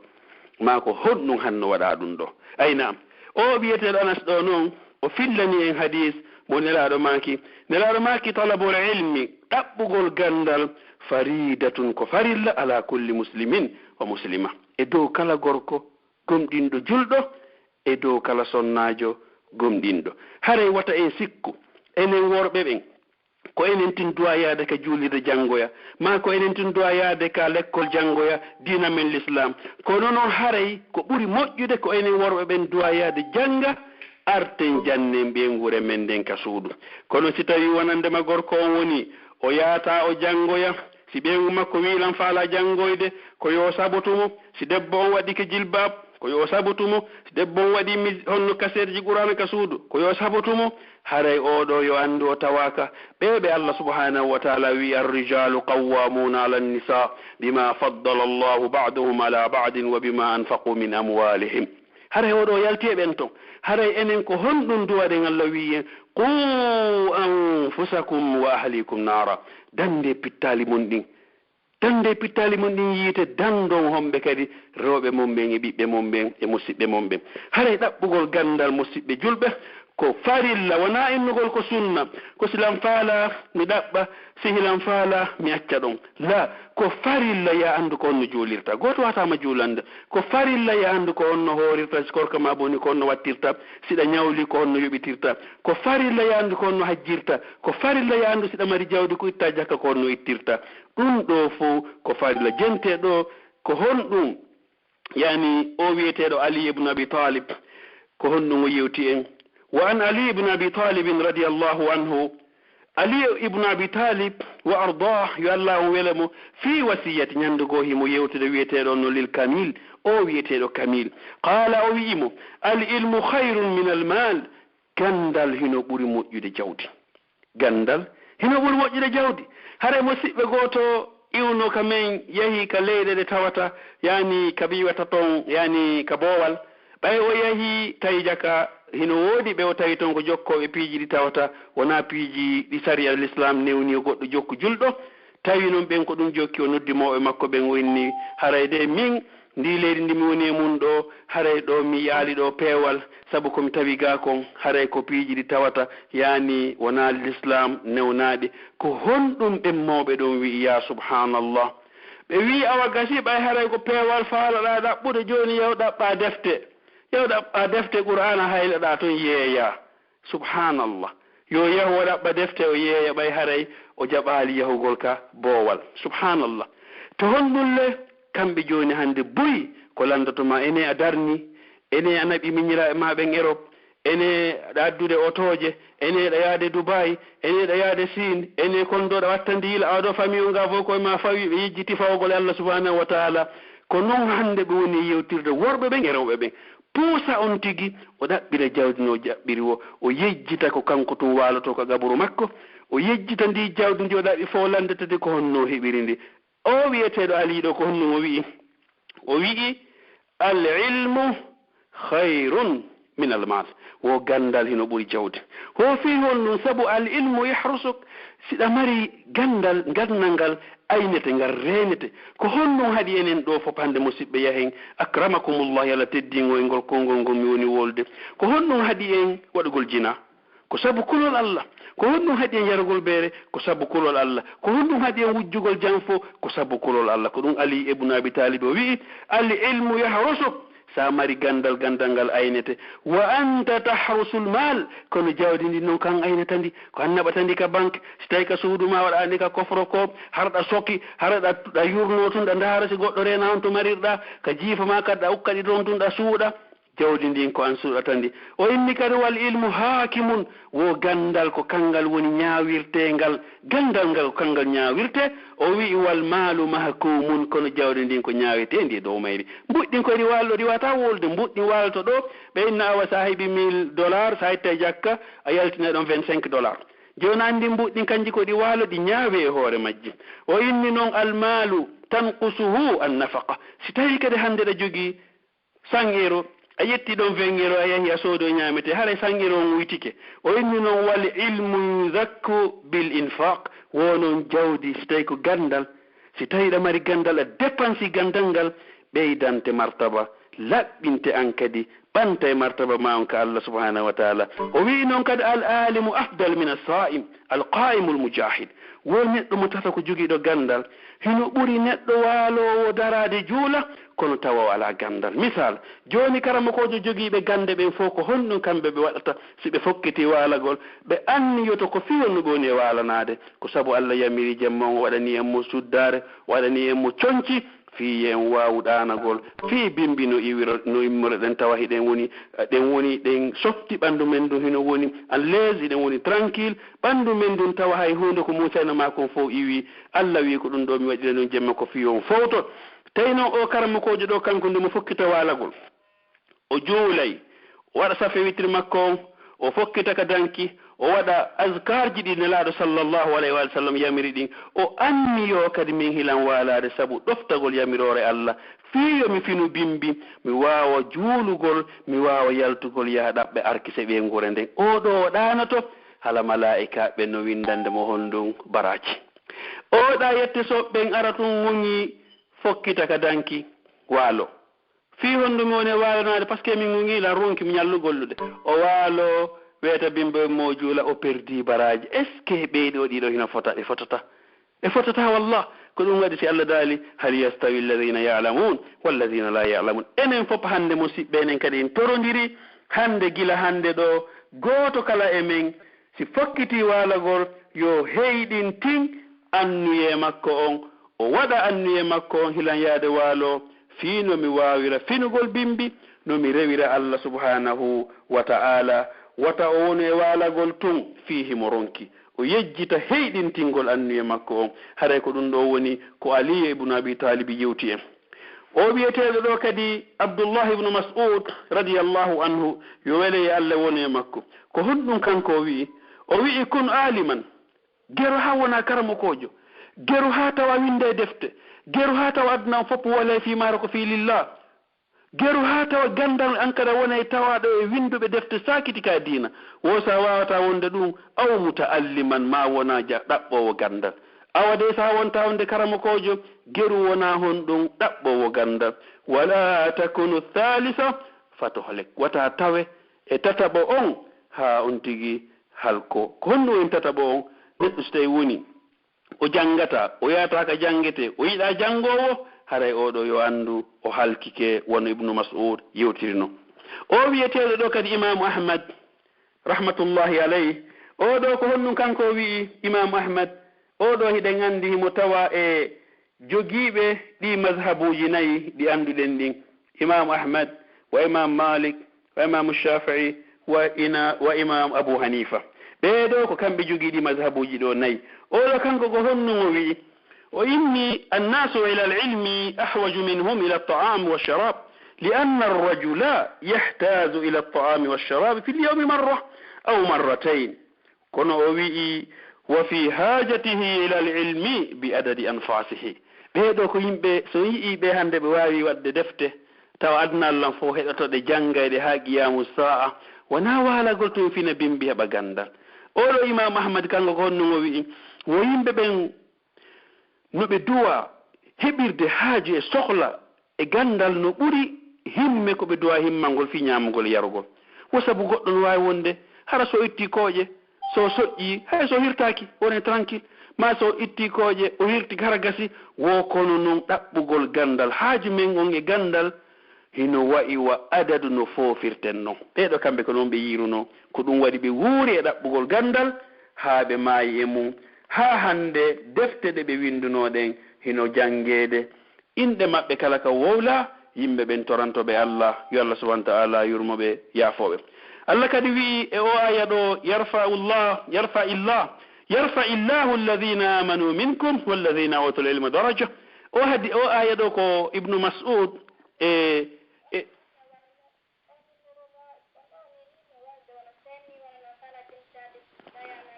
maa ko honɗum hanno waɗaa ɗum ɗo?" Ay naam, o wi'eteeɗo Anas ɗo noon, o fillanii en hadiis mo Nelaaɗo maaki. Nelaaɗo maaki, "Talabul ilmi, ɗaɓɓugol ganndal, faridatun, ko farilla, ala kulli muslimin wa muslima, e dow kala gorko gomɗinɗo julɗo, e dow kala sonnaajo gomɗinɗo." Haray wata en sikku, enen worɓe ɓen, ko enen tun duwa yaade ka juulirde janngoya, maa ko enen tun duwa yaade ka lekkol janngoya diina men Lislaam. Kono noon haray ko ɓuri moƴƴude ko enen worɓe ɓen duwa yaade jannga, arten jannen ɓeynguure men nden ka suudu. Kono si tawii wonandema gorko on woni o yaata o janngoya, si ɓeyngu makko wi'i lan faalaa janngoyde, ko yo o sabotu mo. Si debbo on waɗike jilbaab, ko yo o sabotu mo. Si debbo on waɗi mis-, honno kaseeteji Qur'aana ka suudu, ko yo o sabotu mo. Haray oo ɗoo yo anndu o tawaaka ɓee ɓe Allah subhanahu wa taala wi'i, "Ar-rijaalu qawwaamuuna ala an-nisaa bima faddala Allahu ba'dahum ala ba'din wa bima anfaqu min amwaalihim." Haray oo ɗoo yalti e ɓen ton. Haray enen ko honɗum duwaɗen Allah wi'i en, "Quu anfusakum wa ahlikum naara." Dandee pittaali mon ɗin. Dandee pittaali mon ɗin yiite, dandon homɓe kadi rewɓe mon ɓen e ɓiɓɓe mon ɓen e musiɓɓe mon ɓen. Haray ɗaɓɓugol ganndal, musiɓɓe julɓe, ko farilla, wonaa innugol ko sunna. Ko si lan faalaa mi ɗaɓɓa, si hilan faalaa mi acca ɗon. Laa, ko farilla yo a anndu ko honno juulirta. Gooto waawataa ma juulande. Ko farilla yo a anndu ko honno hoorirta, si korka maa bonii ko honno wattirta, si ɗa ñawlii ko honno yoɓitirta. Ko farilla yo a anndu ko honno hajjirta. Ko farilla yo a anndu si ɗa mari jawdi ko ittaa jakka ko honno ittirta. Ɗum ɗoo fow ko farilla. Jentee ɗoo ko honɗum, yaani, o wi'eteeɗo Ali ibn Abi Talib, ko honɗum o yewti en? Wa an Ali ibn Abi Talib radiyallahu anhu, Ali ibn Abi Talib wa ardah, yo Allah on wele mo, fii wasiyati, ñannde goo himo yewtude wiyeteeɗo on no lil Kamil, o wiyeteeɗo Kamil. Qaala, o wi'i mo, al ilmu khayrun min al mal, ganndal hino ɓuri moƴƴude jawdi. Ganndal hino ɓuri moƴƴude jawdi. Haray musiɓɓe gooto iwno ka men, yahi ka leyɗe ɗe tawata, yani ka ɓe iwata ton, yani ka boowal. Ɓay o yahi tawi jaka, hino woodi ɓe o tawi ton ko jokkooɓe piiji ɗi tawata wonaa piiji ɗi sariya Lislaam newni yo goɗɗo jokku julɗo. Tawi non ɓen ko ɗum jokki, o noddi mawɓe makko ɓen, o inni, haray de min, ndii leydi ndi mi woni e mun ɗoo, haray ɗoo mi yaali ɗoo peewal, sabu ko mi tawi gaa kon, haray ko piiji ɗi tawata, yani wonaa Lislaam newnaaɗi. Ko honɗum ɓen mawɓe ɗon wi'i? Yaa subhaanallah. Ɓe wi'i, awa gasi, ɓay haray ko peewal faalaɗaa ɗaɓɓude, jooni yahu ɗaɓɓaa defte. Yahu ɗaɓɓaa defte Qur'aana haylaɗaa ton yeeyaa. Subhaanallah. Yo yahu o ɗaɓɓa defte o yeeya ɓay haray o jaɓaali yahugol ka boowal. Subhaanallah. To honɗum le, kamɓe jooni hannde buy ko lanndoto ma, ene a darni, ene a naɓi miñiraaɓe ma ɓen Erop, ene aɗa addude otooje, ene aɗa yaade Dubai, ene aɗa yaade Siin, ene kon ɗo aɗa wattandi yila, awa ɗo famille on nga fof koye ma fawi, ɓe yejjiti fawgol Allah subhanahu wa taala. Ko non hannde ɓe woni e yewtirde worɓe ɓen e rewɓe ɓen. Puusa on tigi, o ɗaɓɓira jawdi no jaɓɓiri wo, o yejjita ko kanko tun waaloto ka gaburu makko, o yejjita ndi jawdi ndi o ɗaɓɓi fof lanndetede ko honno o heɓiri ndi. O wi'eteeɗo Ali ɗo ko honno o wi'i? O wi'i, al ilmu khayrun min al mal. Wo ganndal hino ɓuri jawdi. Ho fii honɗum? Sabu al ilmu yahrusuk. Si ɗa mari ganndal, ganndal ngal aynete, ngal reenete. Ko honɗum haɗi enen ɗo fof hannde musiɓɓe yahen, akramakumullah, yo Allah teddingo e ngol konngol ngol mi woni wolde? Ko honɗum haɗi en waɗugol jina? Ko sabu kulol Allah. Ko honɗum haɗi en yarugol beere? Ko sabu kulol Allah. Ko honɗum haɗi en wujjugol janfo? Ko sabu kulol Allah. Ko ɗum Ali ibn Abi Talib o wi'i, al ilmu yahrusuk. Sa mari ganndal, ganndal ngal aynete. Wa anta tahrusul mal. Kono jawdi ndi non kan aynata ndi. Ko an naɓata ndi ka banque. Si tawi ka suudu ma waɗa ndi ka coffre ko, hara ɗa soki, hara ɗa, ɗa yurno tun, ɗa ndaara si goɗɗo reena on to marirɗa, ka jiifa ma kadi ɗa ukka ɗi ton tun ɗa suuɗa. Jawdi ndin ko an suuɗata ndi. O inni kadi, wal ilmu hakimun, wo ganndal ko kanngal woni ñaawirteengal. Ganndal ngal ko kanngal ñaawirte. O wi'i, wal maalu mahkumun, kono jawdi ndin ko ñaaweteendi e dow mayri. Mbuɗɗin ko ɗi waalo, ɗi wata wolde, mbuɗɗin waalto ɗo, ɓe inna awa sa heɓi mille dollars, sa itta e jakka, a yaltina ɗon vingt-cinq dollars. Jooni anndi mbuɗɗin kanji ko ɗi waalo, ɗi ñaawe e hoore majji. O inni non, al maalu tanqusuhu an nafaqa. Si tawi kadi hannde ɗa jogii cent euro, a ƴetti ɗon vingt euro, a yahi a soodoo ñaametee, haray cent euro on wuytike. O inni non, wal ilmu yuzakku bil infaq, wo non jawdi, si tawi ko ganndal, si tawi ɗa mari ganndal, a dépensi ganndal ngal, ɓeydante martaba, laɓɓinte an kadi, ɓanta e martaba ma on ka Allah subhanahu wa taala. O wi'i non kadi, al alimu afdal min as-sa'im, al qa'imul mujahid. Wo neɗɗo mo tata ko jogiiɗo ganndal, hino ɓuri neɗɗo waaloowo daraade juula, kono tawa o alaa ganndal. Misal, jooni karamokoojo jogiiɓe gannde ɓen fof, ko honɗum kamɓe ɓe waɗata si ɓe fokkiti waalagol? Ɓe anniyoto ko fii honno ɓe woni e waalanaade. Ko sabu Allah yamiri jemma on, o waɗani en mo suddaare, o waɗani en mo conci, fii yo en waawu ɗaanagol, fii bimbi no iwiro, no immoro ɗen tawa hiɗen woni, ɗen woni, ɗen softi ɓanndu men ndun hino woni à l'aise, hiɗen woni tranquille, ɓanndu men ndun tawa hay huunde ko muusayno maa kon fof iwii. Allah wi'i ko ɗum ɗo mi waɗira ɗum jemma ko fii on fowto. Tawi noon oo karamokoojo ɗoo kanko nde mo fokkita waalagol, o juulay, o waɗa safe witiri makko on, o fokkita ka danki, o waɗa azkaarji ɗi Nelaaɗo sallallahu alayhi wa sallam yamiri ɗin, o anniyoo kadi min hilan waalaade sabu ɗoftagol yamiroore Allah, fii yo mi finu bimbi, mi waawa juulugol, mi waawa yaltugol yaha ɗaɓɓe arkise ɓeynguure nden. Oo ɗoo o ɗaanoto, hala malaa'ikaaɓe ɓen no winndande mo honɗun baraaji. Oo ɗaa yette soɓe ɓen ara tun ŋuŋi fokkita ka danki waalo. Fii honɗum mi woni e waalanaade? Parce que mi ŋuŋi la ronki mi ñallu gollude. O waalo weeta bimbo e mo juula, o perdi baraaji. Est-ce que ɓee ɗoo ɗiɗo hino fota? Ɓe fotata. Ɓe fotata wallah. Ko ɗum waɗi si Allah daali, hal yastawi alladhina ya'lamun walladhina la ya'lamun. Enen fof hannde musiɓɓe enen kadi en torondiri. Hannde gila hannde ɗoo gooto kala e men si fokkitii waalagol yo heyɗin tin annuyee makko on, o waɗa annuyee makko on hilan yaade waalo, fii no mi waawira finugol bimbi, no mi rewira Allah subhanahu wa ta'ala, Wata o wonu e waalagol tun fii himo ronki, o yejjita heyɗintingol anniya makko on. Haray ko ɗun ɗoo woni ko Aliyu ibnu Abi Taalibi yewti en. O wi'eteeɗo ɗoo kadi Abdullahi ibnu Mas'ud radiyallahu anhu, yo wele e Alla wonu e makko. Ko honɗun kanko o wi'i? O wi'i, "Kun aaliman." Gero haa wonaa karamokoojo. Gero haa tawa winnday defte. Gero haa tawa aduna on fow walay fii maaro ko fii lillah. Gero haa tawa ganndal an kadi wonay tawaaɗo e winnduɓe defte saakiti ka diina. Wo si a waawataa wonde ɗun, aw muta'alliman, maa wonaa ja-, ɗaɓɓoowo ganndal. Awa dey, si a wontaa wonde karamokoojo, geru wonaa honɗun ɗaɓɓoowo ganndal. Wala takunu thalitha fatuhlik. Wata tawe e tataɓo on haa on tigi halko. Ko honɗun woni tataɓo on? Neɗɗo si tawi woni o janngataa, o yahataa ka janngetee, o yiɗaa janngoowo, haray oo ɗoo yo anndu o halkike, wano Ibnu Mas'ud yewtiri non. Oo wi'eteeɗo ɗoo kadi Imaamu Ahmad, rahmatullahi alayhi, oo ɗoo ko honɗun kanko o wi'i? Imaamu Ahmad, oo ɗoo hiɗen anndi himo tawaa e jogiiɓe ɗii mazhabuuji nayi ɗi annduɗen ɗin, Imaamu Ahmad, wa Imaamu Maalik, wa Imaamu Shaafi'i, wa ina-, wa Imaamu Abu Haniifa. Ɓee ɗoo ko kamɓe jogii ɗii mazhabuuji ɗoo nayi. Oo ɗoo kanko ko honɗun o wi'i? O inni, "Annaasu ila al-ilmi ahwaju minhum ila at-ta'ami wash-sharab, li anna ar-rajula yahtaju ila at-ta'ami wash-sharabi fi al-yawmi marra aw marratayn." Kono o wi'i, "Wa fi hajatihi ila al-ilmi bi adadi anfasihi." Ɓee ɗoo ko yimɓe, si on yi'ii ɓe hannde ɓe waawi waɗde defte, tawa aduna Alla on fow heɗoto ɗe, janngay ɗe haa qiyaamu saa'a, wonaa waalagol tun fina bimbi heɓa ganndal. Oo ɗoo Imaamu Ahmad, kanko ko honɗun o wi'i? Wo yimɓe ɓen no ɓe duwaa heɓirde haaju e sohla e ganndal no ɓuri himme ko ɓe duwaa himmangol fii ɲaamugol e yarugol. Wo sabu goɗɗo no waawi wonde hara si o ittii kooƴe, si o soƴƴii, hay si o hirtaaki, wonay tranquille. Maa si o ittii kooƴe, o hirtike hara gasi, wo kono non ɗaɓɓugol ganndal. Haaju men on e ganndal hino wa'i wa adadu no foofirten non. Ɓee ɗoo kamɓe ko non ɓe yi'irunoo. Ko ɗun waɗi ɓe wuuri e ɗaɓɓugol ganndal haa ɓe maayi e mun. Haa hannde defte ɗe ɓe winndunoo ɗen hino janngeede. Inɗe maɓɓe kala ka wowlaa, yimɓe ɓen torantoo ɓe Alla, yo Alla subhaanahu wa ta'aalaa yurmo ɓe, yaafoo ɓe. Alla kadi wi'i e oo aaya ɗoo, "Yarfa'u Llah, yarfa'i Llah, yarfa'i Llahu alladhina amanu minkum walladhina utul ilma daraja." Oo hadi-, oo aaya ɗoo ko Ibnu Mas'ud e, e,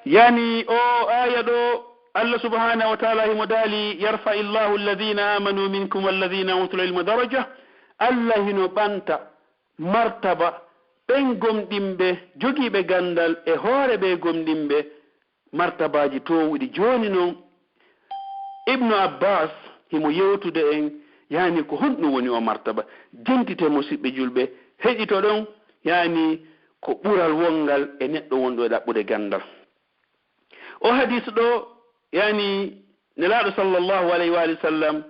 Yani, oo aaya ɗoo, Alla subhaanahu wa ta'aalaa himo daali, "Yarfa'i Llahu alladhina amanu minkum walladhina utul ilma daraja." Alla hino ɓanta martaba ɓen gomɗinɓe, jogiiɓe ganndal e hoore ɓee gomɗinɓe, martabaaji toowuɗi. Jooni non, Ibnu Abbaas himo yewtude en, yani ko honɗun woni oo martaba. Jentite, musiɓɓe julɓe, heɗitoɗon, yani ko ɓural wonngal e neɗɗo wonɗo e ɗaɓɓude ganndal. Oo hadiis ɗoo, yani Nelaaɗo sallallahu alayhi wa alihi wa sallam,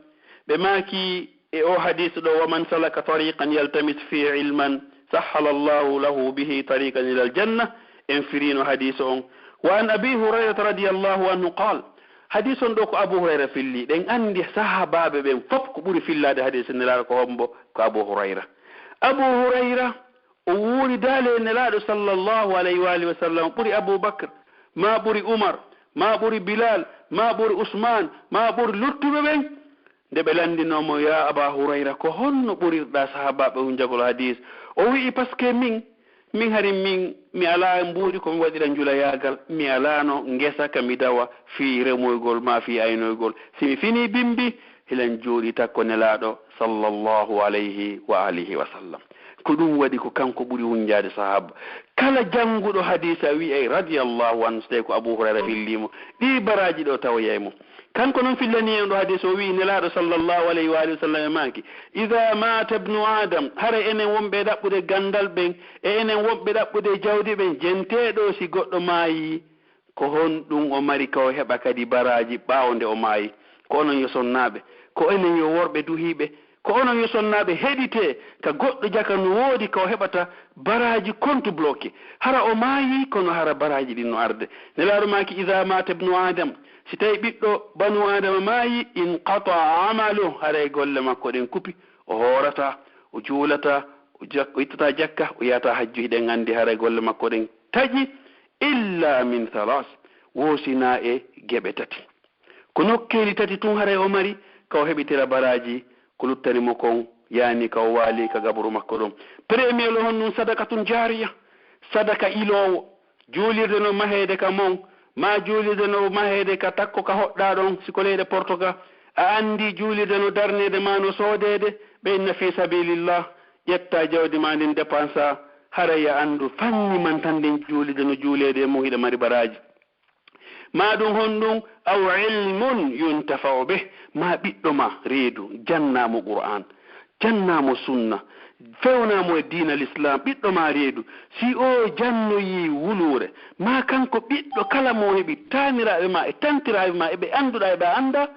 ɓe maaki e oo hadiis ɗoo, "Wa man salaka tariqan yaltamis fihi ilman, sahhala Allahu lahu bihi tariqan ilal janna." En firiino hadiis on. Wa an Abi Hurayrata radiyallahu anhu qaal, hadiis on ɗoo ko Abu Hurayra filli. Ɗen anndi sahaabaaɓe ɓen fow ko ɓuri fillaade hadiis Nelaaɗo ko hombo? Ko Abu Hurayra. Abu Hurayra, o wuuridaali e Nelaaɗo sallallahu alayhi wa alihi wa sallam ɓuri Abu Bakr, maa ɓuri Umar, maa ɓuri Bilal, maa ɓuri Usmaan, maa ɓuri luttuɓe ɓen. Nde ɓe lanndinoo mo, "Yaa Aba Hurayra, ko honno ɓurirɗaa sahaabaaɓe hunjagol hadiis?" O wi'i, "Parce que min, min hari min, mi alaa mbuuɗi ko mi waɗira njulayaagal, mi alaano ngesa ka mi dawa fii remoygol maa fii aynoygol. Si mi finii bimbi, hilan jooɗii takko Nelaaɗo sallallahu alayhi wa alihi wa sallam." Ko ɗun waɗi ko kanko ɓuri hunjaade sahaaba. Kala jannguɗo hadiisa wi'ay radiyallahu anhu, so tawi ko Abu Hurayra fillii mo, ɗii baraaji ɗoo tawoyay mo. Kanko non fillanii en ɗoo hadiisa, o wi'i Nelaaɗo sallallahu alayhi wa alihi wa sallam e maaki, "Idha mata ibnu Adam," haray enen wonɓe e ɗaɓɓude ganndal ɓen, e enen wonɓe ɗaɓɓude e jawdi ɓen, jentee ɗoo si goɗɗo maayii, ko honɗun o mari ka o heɓa kadi baraaji ɓaawo nde o maayi? Ko onon yo sonnaaɓe, ko enen yo worɓe duhiiɓe, ko onon yo sonnaaɓe, heɗitee, ka goɗɗo jaka no woodi ka o heɓata baraaji compte bloqué. Hara o maayi, kono hara baraaji ɗin no arde. Nelaaɗo maaki, "Idha mata ibnu Adam," si tawi ɓiɗɗo banu Adama maayi, "inqata'a amalu," haray golle makko ɗen kupi, o hoorataa, o juulataa, o jak-, o ittataa jakka, o yahataa hajju, hiɗen anndi haray golle makko ɗen taƴi, illa min thalas, woo sinaa e geɓe tati. Ko nokkeeli tati tun haray o mari ka o heɓitira baraaji, ko luttani mo kon yaani ka o waali ka gaburu makko ɗon. Premier o honɗun? Sadakatun jaariya, sadaka iloowo. Juulirde no maheede ka Mon, maa juulirde no maheede ka takko ka hoɗɗaa ɗon, si ko leyɗe Porto ka. A anndi juulirde no darneede maa no soodeede, ɓe inna fii sabilillah, ƴettaa jawdi maa ndin depansaa, haray a anndu fanni man tan ndin juulirde no juuleede e mun hiɗa mari baraaji. Maa ɗun honɗun? Aw ilmun yuntafa'u bih, maa ɓiɗɗo maa reedu, jannaa mo Qur'aan, jannaa mo sunna, fewnaa mo e diina Lislaam, ɓiɗɗo maa reedu, si o jannoyii wuluure, maa kanko ɓiɗɗo kala mo heɓi taaniraaɓe maa e tantiraaɓe maa e ɓe annduɗaa e ɓe a anndaa,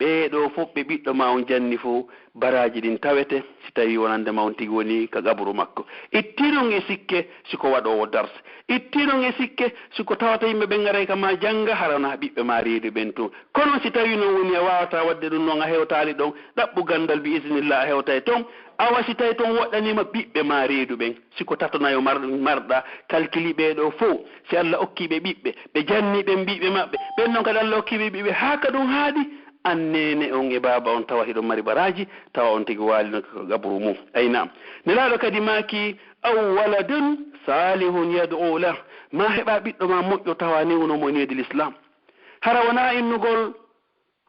ɓee ɗoo fow ɓe ɓiɗɗo maa on janni fow, baraaji ɗin tawete, si tawii wonande ma on tigi woni ka gaburu makko. Ittinon e sikke si ko waɗoowo darse. Ittinon e sikke si ko tawata yimɓe ɓen aray ka maa jannga, hara wonaa ɓiɓɓe maa reedu ɓen tun. Kono si tawii non woni a waawataa waɗde ɗun non, a hewtaali ɗon, ɗaɓɓu ganndal bi iznillah, a hewtay ton. Awa si tawii ton woɗɗanii ma ɓiɓɓe maa reedu ɓen, si ko tato nayo mar-, marɗaa, kalkili ɓee ɗoo fow. Si Allah okkii ɓe ɓiɓɓe, ɓe jannii ɓen ɓiɓɓe maɓɓe, ɓen non kadi Allah okkii ɓe ɓiɓɓe, haa ka ɗun haaɗi, an neene on e baaba on tawa hiɗon mari baraaji, tawa on tigi waalino ka gaburu mun. Ay naam. Nelaaɗo kadi maaki, aw waladun salihun yad'u lah, maa heɓaa ɓiɗɗo maa moƴƴo tawa newno mo e needi Lislaam. Hara wonaa innugol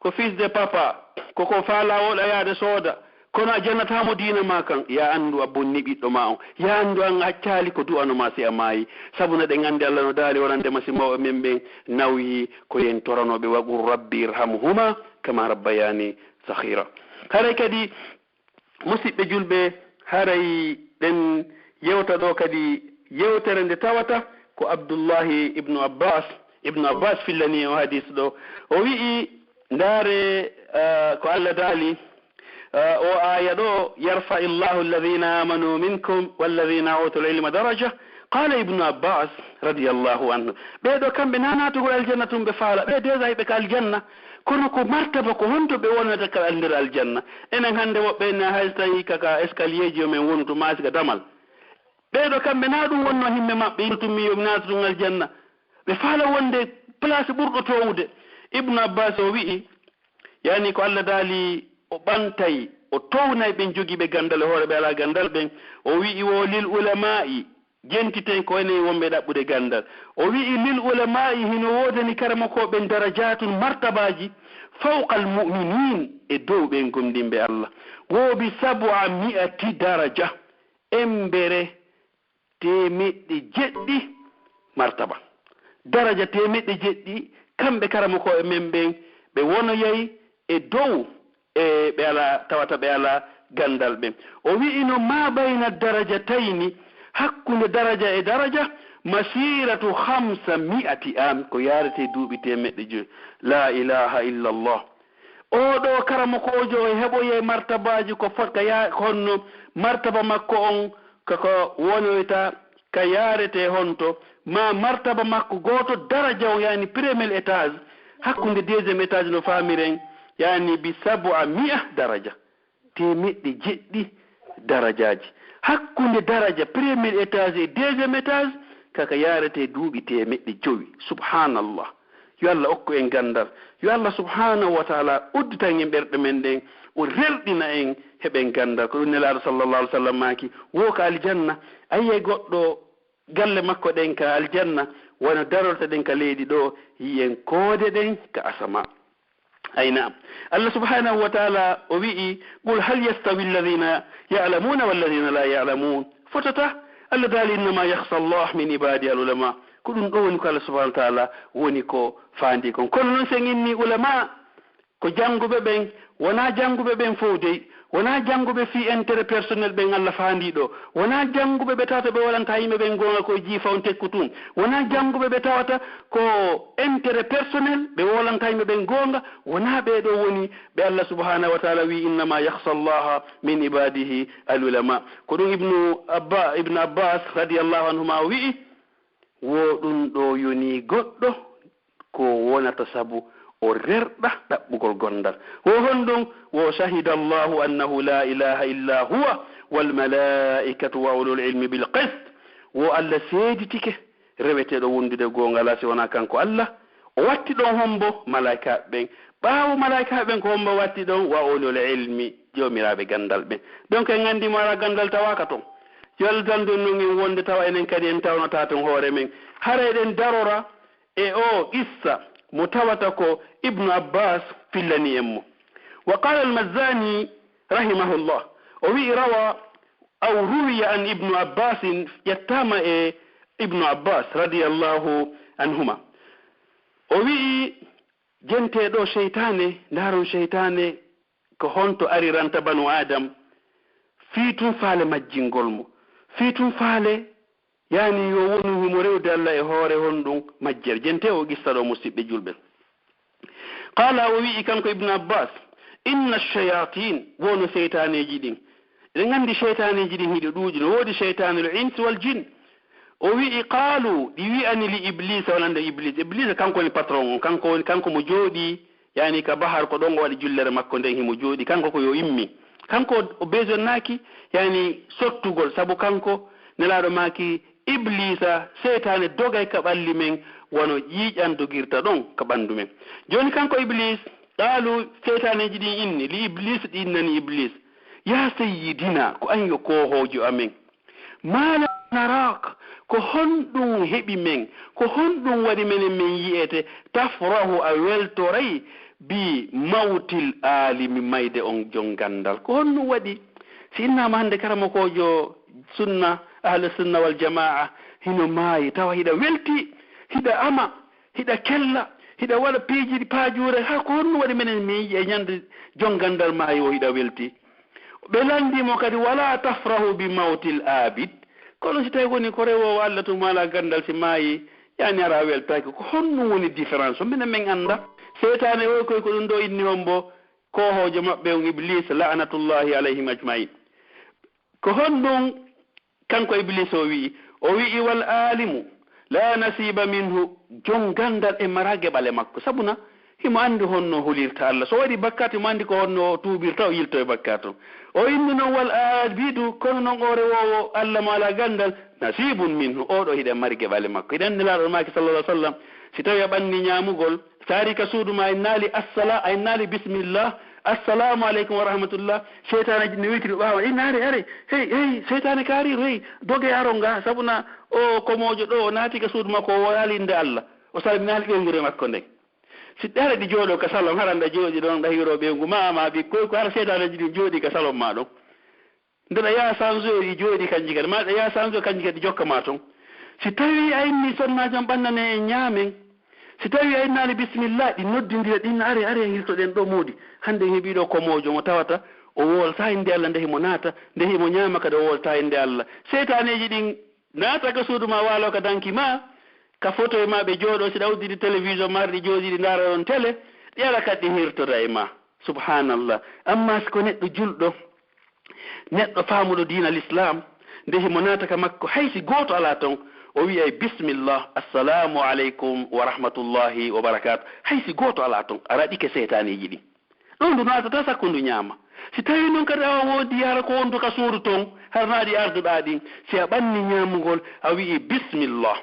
ko fils de papa, ko ko faalaa woɗa yaade sooda, kono a jannataa mo diina maa kan, yo a anndu a bonnii ɓiɗɗo maa on, yo a anndu an a accaali ko du'ano maa si a maayii. Sabu no ɗen anndi Allah no daali wonande ma si mawɓe men ɓen nawyii ko yo en torano ɓe, wa qul rabbi irhamhuma kama rabbayani saghira. Haray kadi, musiɓɓe julɓe, haray ɗen yewta ɗoo kadi yewtere nde tawata ko Abdullahi ibnu Abbas, ibnu Abbas fillanii o hadiis ɗoo. O wi'i, ndaare, ah, ko Allah daali, ah, o aaya ɗoo, yarfa'i Allahu alladhina amanu minkum walladhina utul ilma daraja. Qala Ibnu Abbas radiyallahu anhu, ɓee ɗoo kamɓe naa naatugol aljanna tun ɓe faala, ɓee déjà ɓe ka aljanna. Kono ko martaba, ko honto ɓe wonata ka nder aljanna? Enen hannde woɓɓe en hay so tawii ka, ka escalier ji yo men wonu to maasi ka damal. Ɓee ɗoo kamɓe naa ɗun wonno himme maɓɓe, yimɓe tun mi yo mi naata tun aljanna. Ɓe faala wonde place ɓurɗo toowude. Ibnu Abbas o wi'i, yaani ko Allah daali o ɓantay, o townay ɓen jogiiɓe ganndal e hoore ɓe alaa ganndal ɓen. O wi'i wo lil ulama'i, jentiten ko enen wonɓe ɗaɓɓude ganndal. O wi'i lil ulama'i, hino woodani karamokooɓe ɓen darajatun, martabaaji, fawqa al mu'minin, e dow ɓen gomɗinɓe Allah, wo bi sab'a mi'ati daraja, embere teemeɗɗe jeɗɗi martaba, daraja teemeɗɗe jeɗɗi, kamɓe karamokooɓe men ɓen, ɓe wonoyay e dow e ɓe alaa, tawata ɓe alaa ganndal ɓen. O wi'ino, ma bayna darajatayni, hakkunde daraja e daraja, masiratu khamsa mi'ati am, ko yaarete duuɓi teemeɗɗe joyi. La ilaha illa Allah. Oo ɗoo karamokoojo o heɓoyay martabaaji ko fot ka ya-, ko honno martaba makko on, ko, ko wonoyta ka yaarete honto, ma martaba makko gooto, daraja on, yaani premier étage, hakkunde deuxième étage no faamiren, yaani bi sab'a mi'a daraja, teemeɗɗe jeɗɗi darajaaji. Hakkunde daraja premier étage e deuxième étage, kaka yaarete duuɓi teemeɗɗe jowi. Subhanallah. Yo Allah okku en ganndal. Yo Allah subhanahu wa taala udditan en ɓerɗe men ɗen, o rerɗina en, heɓen ganndal. Ko ɗun Nelaaɗo sallallahu alaihi wa sallam maaki, wo ka aljanna, a yi'ay goɗɗo galle makko ɗen ka aljanna, wano darorta ɗen ka leydi ɗoo, yi'en koode ɗen ka asama. Ay naam. Allah subhanahu wa taala o wi'i, qul hal yastawi alladhina ya'lamuna walladhina la ya'lamun. Fotata. Allah daali, innama yakhsha Allah min ibadi al ulama. Ko ɗun ɗoo woni ko Allah subhanahu wa taala woni ko faandi kon. Kono non si en inni ulama, ko jannguɓe ɓen, wonaa jannguɓe ɓen fow dey, wonaa jannguɓe fii intérêt personnel ɓen Allah faandi ɗoo, wonaa jannguɓe ɓe tawata ɓe woolantaa yimɓe ɓen goonga ko e jiifa on tekku tun, wonaa jannguɓe ɓe tawata ko intérêt personnel ɓe woolantaa yimɓe ɓen goonga, wonaa ɓee ɗoo woni ɓe Allah subhanahu wa taala wi'i, innama yakhsha Allaha min ibadihi al ulama. Ko ɗun Ibnu Abba-, Ibnu Abbas radiyallahu anhuma o wi'i, wo ɗun ɗoo yonii goɗɗo ko wonata sabu o rerɗa ɗaɓɓugol gondal. Wo honɗun? Wo shahida Allahu annahu la ilaha illa huwa, والملائكة وأولو العلم بالقسط. Wo Allah seeditike, reweteeɗo wondude goonga alaa si wonaa kanko Allah. O watti ɗon hombo? Malaa'ikaaɓe ɓen. Ɓaawo malaa'ikaaɓe ɓen, ko hombo watti ɗon? Wa ulul ilmi, joomiraaɓe gandal ɓen. Donc, en anndi mo alaa gandal tawaaka ton. Yaltande non en wonde tawa enen kadi en tawnataa ton hoore men. Hara eɗen darora e oo qissa mo tawata ko Ibnu Abbas fillani en mo. Wa qala al-Mazzani rahimahullah, o wi'i, rawa aw ruwiya an Ibnu Abbasin, ƴettaama e Ibnu Abbas radiyallahu anhuma. O wi'i, jenteeɗo seytaane, ndaaron seytaane ko honto ariranta banu Adam, fii tun faale majjingol mo, fii tun faale, yani, yo wonu himo rewde Allah e hoore honɗun majjere. Jentee oo qissa ɗoo, musiɓɓe julɓe. Qala, o wi'i kanko Ibnu Abbas, inna shayatin, wono seytaaneeji ɗin. Eɗen anndi seytaaneeji ɗin hiɗi ɗuuɗi, no woodi shaytanul ins wal jin. O wi'i, qalu, ɗi wi'ani li Iblisa, wonande Iblis. Iblisa kanko woni patron on, kanko woni, kanko mo jooɗii, yani, ka bahar, ko ɗon o waɗi jullere makko nden, himo jooɗii. Kanko ko yo immi. Kanko o besoinnaaki, yani, sottugol, sabu kanko Nelaaɗo maaki, Iblisa, seytaane dogay ka ɓalli men, wano ƴiiƴan dogirta ɗon ka ɓandu men. Jooni kanko Iblis, qaalu, seytaaneeji ɗin inni, li Iblis, ɗi innani Iblis, ya sayyidina, ko an yo koohoojo amen. Ma la narak, ko honɗun heɓi men, ko honɗun waɗi menen men yi'ete, tafrahu, a weltoray, bi mawtil alimi, mayde on jon gandal. Ko honɗun waɗi? Si innaama hande karamokoojo sunna, ahlu sunna wal jamaa, hino maayi, tawa hiɗa welti, hiɗa ama, hiɗa kella, hiɗa waɗa piiji paajuure, haa ko honɗun waɗi menen men yi'e ñande jon gandal maayi o hiɗa welti? Ɓe lanndii mo kadi, wala tafrahu bi mawtil abid. Kono si tawi woni ko rewoowo Allah tun maa alaa gandal, si maayi, yani hara a weltaaki. Ko honɗun woni différence o? Minen men annda. Seytaane o koy ko ɗun ɗoo inni hombo, koohoojo maɓɓe on Iblis, la'natullahi alayhim ajmain. Ko honɗun kanko Iblis o wi'i? O wi'i, wal alimu la nasiba minhu, jon gandal e maraa geɓal e makko. Sabuna himo anndi honno hulirta Allah. So waɗi bakkaatu, himo anndi ko honno o tuubirta, o yilto e bakkaatu. O inni non, wal abidu, kono non o rewoowo Allah mo alaa gandal, nasibun minhu, oo ɗoo hiɗen mari geɓal e makko. Hiɗen anndi Nelaaɗo maaki, sallallahu alaihi wasallam, si tawi a ɓanni ñaamugol, si a ari ka suudu maa, a innaali assala-, a innaali bismillah, assalamu aleykum wa rahmatullah, seytaaneeji ne weytiri ɓaawo, inna, are, are, hey, hey, seytaane kaariiru, hey, doge aron ga, sabuna o komoojo ɗoo, o naati ka suudu makko, o woolaali innde Allah, o salminaali ɓeynguure makko nden. Si ɗe hara ɗi jooɗoo ka salon, hara nda jooɗi ɗon, nda hiiroo ɓeyngu maa, maa ɓikkoy, ko hara seytaaneeji ɗin jooɗii ka salon maa ɗon. Nde ɗa yaha sanzoyoo, ɗi jooɗii kanji kadi, maa ɗa yaha sanzoyoo, kanji kadi jokka maa ton. Si tawii a inni sonnaajo on ɓannanee en ñaamen, si tawii a innaali bismillah, ɗi noddindira, ɗi inna, are, are, hirtoɗen ɗoo moodi. Hande en heɓii ɗoo komoojo mo tawata o wooltaa innde Allah nde himo naata, nde himo ñaama kadi o wooltaa innde Allah. Seytaaneeji ɗin naata ka suudu maa, waaloo ka danki maa, ka fotoy maa ɓe jooɗoo, si ɗa udditi télévision maa, ɗi jooɗii, ɗi ndaara ɗon télé, ɗi ara kadi ɗi hirtora e maa. Subhanallah. Amma si ko neɗɗo julɗo, neɗɗo faamuɗo diina l'islam, nde himo naata ka makko, hay si gooto alaa ton, o wi'ay, bismillah, assalamu aleykum wa rahmatullahi wa barakatuh. Hay si gooto alaa ton, a raɗike seytaaneeji ɗin. Ɗon ndu naatata sakko ndu ñaama. Si tawii non kadi awa woodi hara ko wondu ka suudu ton, hara naa ɗi arduɗaa ɗin, si a ɓanni ñaamugol, a wi'i, bismillah,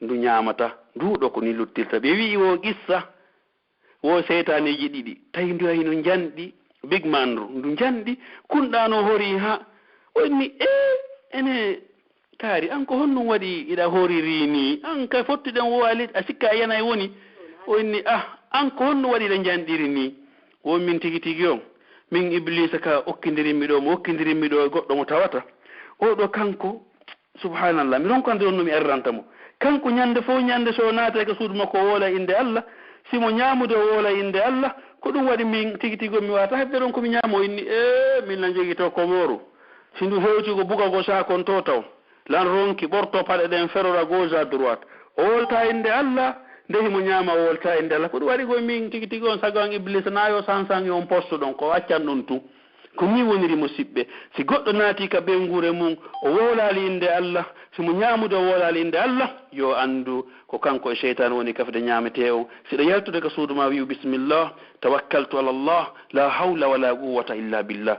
ndu ñaamata, ndu ɗoo ko ni luttirta. Ɓe wi'i wo qissa, wo seytaaneeji ɗiɗi, tawi ndu hino njanɗi, Big Man ndu, ndu njanɗi, kunɗaano horii haa, o inni, ee, ene kaari, an ko honɗun waɗi iɗa horiri nii? An ka fottuɗen wo a li-, a sikka a yanay woni? O inni, ah, an ko honɗun waɗi iɗa njanɗiri nii? Wo min tigi tigi on, min Ibliisa ka okkindirimmi ɗoo, mo okkindirimmi ɗoo e goɗɗo mo tawata. Oo ɗoo kanko, Subhanallah, mi ronkande on no mi ariranta mo. Kanko ñande fow ñande so o naatay ka suudu makko o woola innde Allah, si mo ñaamude o woola innde Allah, ko ɗun waɗi min tigi tigi on mi waawataa heɓde ɗon ko mi ñaama. O inni, ee, min na njogitoo komooru. Si ndu hewti ko bugagol saakon to taw. Lan ronki ɓorto paɗe ɗen ferora gauche à droite. O wooltaa innde Allah, nde himo ñaama o wooltaa innde Allah. Ko ɗun waɗi ko min tigi tigi on sago an Ibliisa na yo sansan e on poste ɗon, ko accan ɗon tun. Ko nii woniri, musiɓɓe. Si goɗɗo naatii ka ɓeynguure mun, o woolaali innde Allah, si mo ñaamude o woolaali innde Allah, yo anndu ko kanko e seytaane woni kafde ñaametee on. Si ɗa yaltude ka suudu maa, wi'u, bismillah, tawakkaltu ala Allah, la hawla wala quwwata illa billah.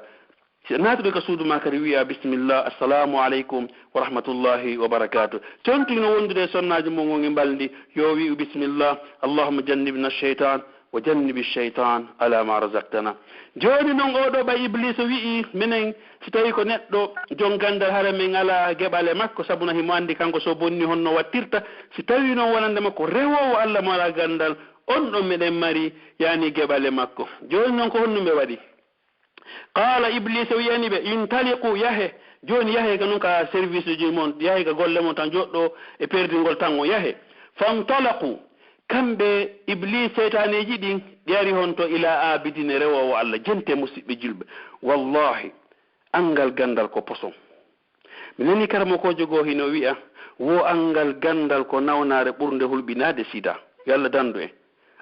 Si a naatude ka suudu maa kadi, wi'a, "Bismillah, assalamu aleykum wa rahmatullahi wa barakatuh." Tontu no wondude e sonnaajo mum on e mbalndi, yo wi'u, "Bismillah, Allahumma jannibna shaytan wa jannibi shaytan ala ma razaqtana." Jooni non, oo ɗoo ɓay Ibliisa wi'i, minen, si tawii ko neɗɗo jon ganndal, hara min alaa geɓal e makko, sabu na himo anndi kanko so bonni honno wattirta. Si tawii non wonande makko rewoowo Alla mo alaa ganndal, on ɗon meɗen mari, yaani, geɓal e makko. Jooni non, ko honno ɓe waɗi? Qaala, Ibliisa wi'ani ɓe, "Intaliqu, yahe." Jooni yahe ka non ka service uji mon, yahe ka golle mon tan, joɗɗo e perdingol tan o yahe. Fantalaqu, kamɓe Ibliis, seytaaneeji ɗin, ɗi ari honto? Ila abidin, rewoowo Alla. Jente, musiɓɓe julɓe. Wallahi, anngal ganndal ko poson. Mi nani karamokoojo goo hino wi'a, wo anngal ganndal ko nawnaare ɓurnde hulɓinaade sida. Yo Alla dandu en.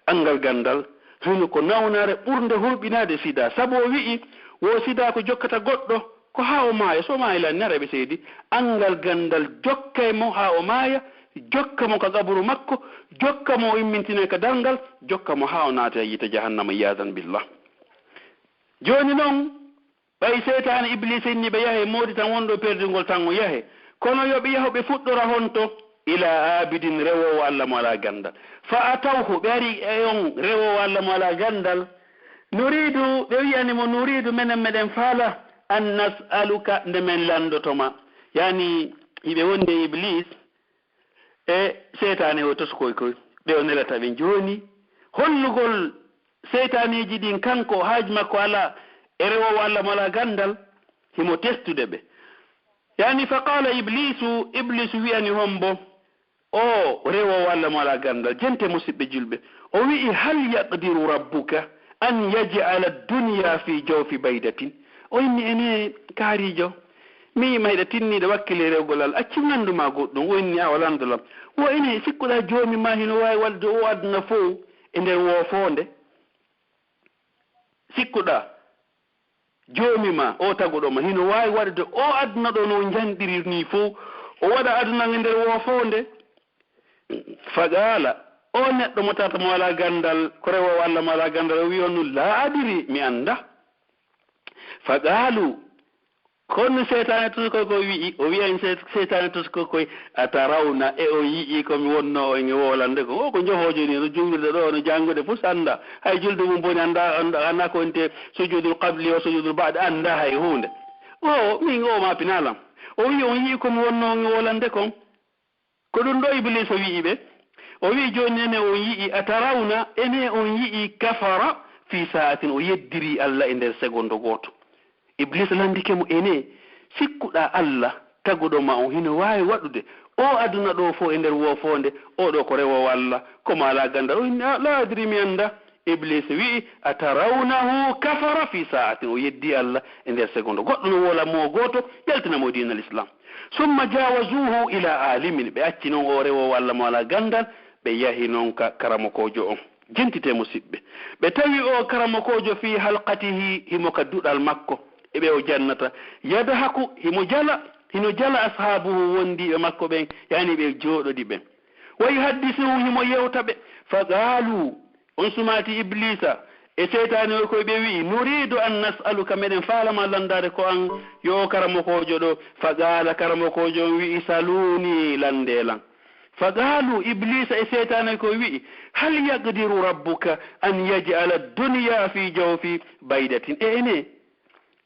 Anngal ganndal hino ko nawnaare ɓurnde hulɓinaade sida. Sabu o wi'i, wo sida ko jokkata goɗɗo ko haa o maaya. So o maayi lan, nara ɓe seedi. Anngal ganndal jokkay mo haa o maaya, jokka mo ka qaburu makko, jokka mo o immintinay ka darngal, jokka mo haa o naata e yiite jahannama, iyaadan billah. Jooni non, ɓay seytaane Ibliisa inni ɓe yahe, moodi tan wonɗo perdingol tan o yahe. Kono yo ɓe yahu ɓe fuɗɗora honto? Ila abidin, rewoowo Alla mo alaa ganndal. Fa atawhu, ɓe ari e on rewoowo Alla mo alaa ganndal. Nuriidu, ɓe wi'ani mo, "Nuriidu, menen meɗen faala, an nas'aluka, nde men lanndoto ma." Yaani, hiɓe wondi e Ibliis, e seytaane o toskoy koy, ɓe o nelata ɓe. Jooni, hollugol seytaaneeji ɗin, kanko haaju makko alaa e rewoowo Alla mo alaa ganndal, himo testude ɓe. Yaani, fa qaala Ibliisu, Ibliisu wi'ani hombo, o rewoowo Alla mo alaa ganndal, jente, musiɓɓe julɓe. O wi'i, "Hal yaqdiru rabbuka an yaj'ala ad-dunya fi jawfi baydatin?" O inni, "Ene kaariijo, mi yi'i ma hiɗa tinniiɗo wakkile rewgol Alla, accu mi lanndu ma goɗɗum." O inni, "A o lanndu lam." Wo ene sikkuɗaa joomi ma hino waawi waɗude o aduna fow e nder woofoonde? Sikkuɗaa joomi ma, o taguɗo ma, hino waawi waɗude o aduna ɗo no njanɗiri nii fow, o waɗa aduna nge nder woofoonde? Faqaala, o neɗɗo mo tata mo alaa ganndal, ko rewoowo Alla mo alaa ganndal, o wi'i on, "Laa adiri, mi annda." Faqaalu, kono seytaane tosokoy ko wi'i, o wi'a en sey-, seytaane tosokoy koy, "Atarawna, e on yi'i ko mi wonno on e wolande ko?" O ko njohoojo ni, no juulirde ɗo, no janngude fof annda. Hay julde mum boni annda, annda, annda ko wonte sujudul qabli o sujudul ba'di, annda hay huunde. O, min o ma pinalam. O wi'i, "On yi'i ko mi wonno on e wolande kon?" Ko ɗum ɗo Ibliisa wi'i ɓe. O wi'i, "Jooni ene on yi'i, atarawna, ene on yi'i, kafara fi sa'atin, o yeddiri Alla e nder segondo gooto." Ibliisa landike mo, "Ene, sikkuɗaa Alla taguɗo ma on hino waawi waɗude o aduna ɗo fof e nder woofoonde? O ɗo ko rewoowo Alla, ko mo alaa ganndal." O inni, "A, laa adri, mi annda." Ibliisa wi'i, "Atarawnahu kafara fi sa'atin, o yeddi Alla e nder segondo." Goɗɗo no woola mo gooto, yaltina mo diinal Islam. Summa jawazuhu ila alimin, ɓe acci non o rewoowo Alla mo alaa ganndal, ɓe yahi non ka karamokoojo on. Jentite, musiɓɓe. Ɓe tawi o karamokoojo fi halqatihi, himo ka duɗal makko, e ɓe o jannata. Yadhaku, himo jala, hino jala ashaabuhu, wondiiɓe makko ɓen, yani ɓe jooɗodi ɓen. Wa yuhaddisuhum, himo yewta ɓe. Fa qaalu, on sumaati Ibliisa e seytaane o koye ɓe wi'i, "Nuriidu an nas'aluka, meɗen faalama lanndaade ko an yo o karamokoojo ɗo." Fa qaala, karamokoojo on wi'i, "Saluuni, lanndee lan." Fa qaalu, Ibliisa e seytaane ko wi'i, "Hal yaqdiru rabbuka an yaj'ala ad-dunya fi jawfi baydatin?" E ene,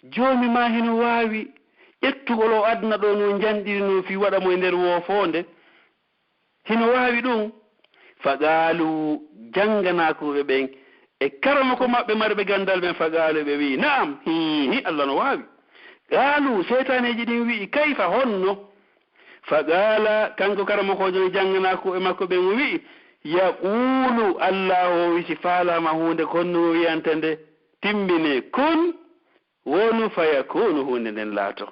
joomi ma hino waawi ƴettugol o aduna ɗo no njanɗiri no fi waɗa mo e nder woofoonde? Hino waawi ɗum? Fa qaalu, jannganaakuɓe ɓen e karamoko maɓɓe marɓe ganndal ɓen, fa qaalu, ɓe wi'i, "Na'am, hiihi, Alla no waawi." Qaalu, seytaaneeji ɗin wi'i, "Kayfa, honno?" Fa qaala, kanko karamokoojo on jannganaakuɓe makko ɓen o wi'i, "Yaquulu, Alla o wi si faalaama huunde ko honno o wi'anta nde, timmine, kun, wonu, fa yakunu, huunde nden laato."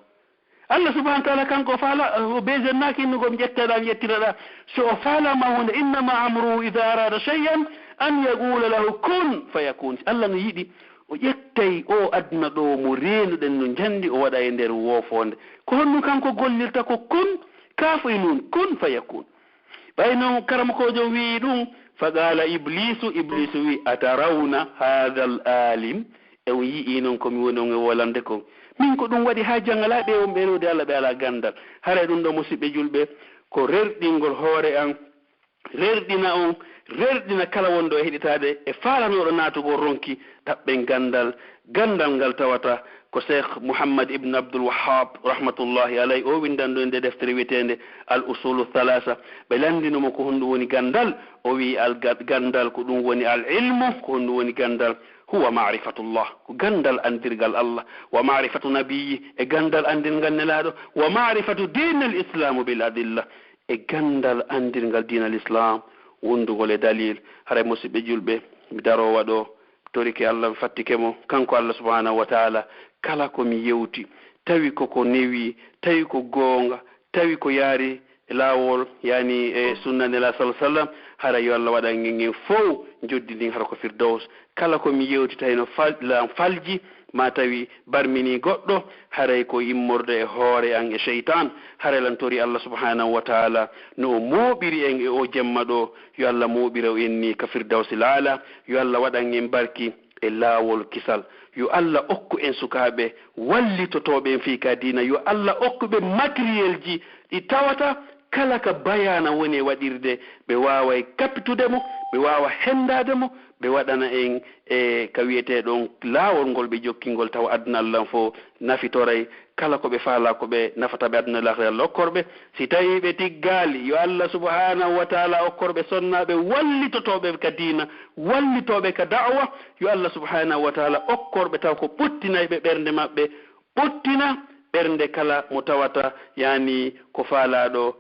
Alla subhanahu wa taala kanko o faala, o besennaaki innugol mi ƴettaɗa, mi ƴettiraɗa. So o faalaama huunde, innama amruhu ida arada shay'an an yaqula lahu kun fa yakun. Si Alla no yiɗi, o ƴettay o aduna ɗo mo reenuɗen no njanɗi, o waɗa e nder woofoonde. Ko honɗum kanko gollirta? Ko kun, kaafu e nun, kun fa yakun. Ɓay non karamokoojo on wi'i ɗum, fa qaala Ibliisu, Ibliisu wi'i, "Atarawna haadha al-aalim?" E on yi'ii non ko mi woni on e wolande kon? Min ko ɗum waɗi haa jaŋalaaɓe e wonɓe rewde Allah ɓe alaa ganndal. Haray ɗum ɗo, musiɓɓe julɓe, ko rerɗingol hoore an, rerɗina on, rerɗina kala wonɗo e heɗitaade e faalanooɗo naatugol ronki ɗaɓɓen ganndal. Ganndal ngal tawata ko Cheikh Mouhammad ibn Abdul Wahhab, rahmatullahi alayh, o windanɗo en nde deftere wiyeteende Al Usulu Thalasa. Ɓe lanndino mo ko honɗum woni ganndal, o wi'i al ga-, ganndal ko ɗum woni al ilmu, ko honɗum woni ganndal, huwa ma'rifatullah, ko ganndal anndirgal Allah, wa ma'rifatu nabiyyi, e ganndal anndirgal Nelaaɗo, wa ma'rifatu diinil islaamu bil adilla, e ganndal anndirgal diinal Islaam, wondugol e dalil. Haray, musiɓɓe julɓe, mi daroowa ɗo, torike Allah, mi fattike mo, kanko Allah subhaanahu wa taala, kala ko mi yewti, tawi ko ko newi, tawi ko goonga, tawi ko yaari e laawol, yani e sunna Nela sallallahu alaihi wasallam, hara yo Allah waɗan en, en fow njoddi ndin hara ko Firdaws. Kala ko mi yewti tawi no fal-, lan falji, ma tawi barmini goɗɗo, haray ko immorde e hoore an e sheytan. Haray lan tori Allah subhanahu wa ta'ala no o mooɓiri en e o jemma ɗo, yo Allah mooɓiro en ni ka Firdawsil Aala, yo Allah waɗan en barki e laawol kisal. Yo Allah okku en sukaaɓe wallitotooɓe en fii ka diina. Yo Allah okku ɓe matériel ji ɗi tawata kala ka bayaana woni e waɗirde, ɓe waaway kapitude mo, ɓe waawa henndaade mo, ɓe waɗana en e ka wiyetee ɗon laawol ngol ɓe jokkingol, tawa aduna Allah fof nafitoray kala ko ɓe faalaa, ko ɓe nafata ɓe aduna e laakhira, Allah okkor ɓe. Si tawii ɓe tiggaali, yo Allah subhanahu wa ta'ala okkor ɓe sonnaaɓe wallitotooɓe ka diina, wallitooɓe ka da'wa, yo Allah subhanahu wa ta'ala okkor ɓe taw ko ɓuttinay ɓe ɓernde maɓɓe, ɓuttina ɓernde kala mo tawata, yani, ko faalaaɗo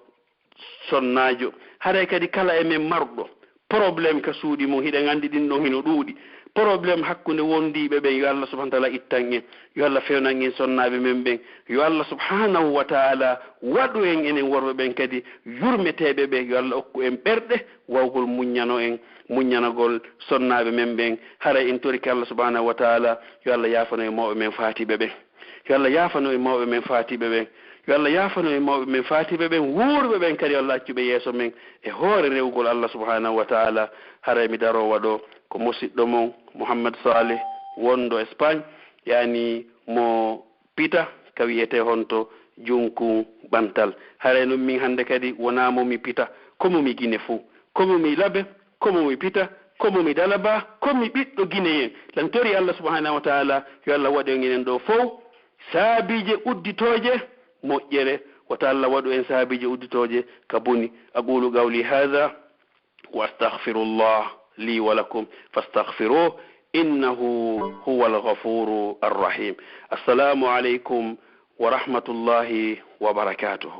sonnaajo. Haray kadi kala e men marɗo problème ka suuɗi mum, hiɗen anndi ɗin ɗon hino ɗuuɗi. Problème hakkunde wondiiɓe ɓen, yo Allah subhanahu wa ta'ala ittan en. Yo Allah fewnan en sonnaaɓe men ɓen. Yo Allah subhanahu wa ta'ala waɗu en enen worɓe ɓen kadi yurmeteeɓe ɓe. Yo Allah okku en ɓerɗe wawgol muññano en, muññanagol sonnaaɓe men ɓen. Haray en torike Allah subhanahu wa ta'ala, yo Allah yaafano en mawɓe men faatiiɓe ɓen. Yo Allah yaafano en mawɓe men faatiiɓe ɓen. Yo Allah yaafano en mawɓe men faatiiɓe ɓen, wuuruɓe ɓen kadi, yo Allah accu ɓe yeeso men e hoore rewugol Allah subhanahu wa ta'ala. Haray mi daroowa ɗo ko musiɗɗo mon Mouhammad Saleh, wonɗo Espagne, yani mo pita ka wiyetee honto Junkun Ɓantal. Haray non min hannde kadi wonaa mo mi pita, ko mo mi Gine fuu, ko mo mi Labe, ko mo mi pita, ko mo mi Dalaba, ko mi ɓiɗɗo Gineyen. Lan tori Allah subhanahu wa ta'ala, yo Allah waɗu en enen ɗo fow saabiije udditooje moƴƴere, wata Allah waɗu en saabiije udditooje ka boni. أقول قولي هذا وأستغفر الله لي ولكم فاستغفروه إنه هو الغفور الرحيم. السلام عليكم ورحمة الله وبركاته.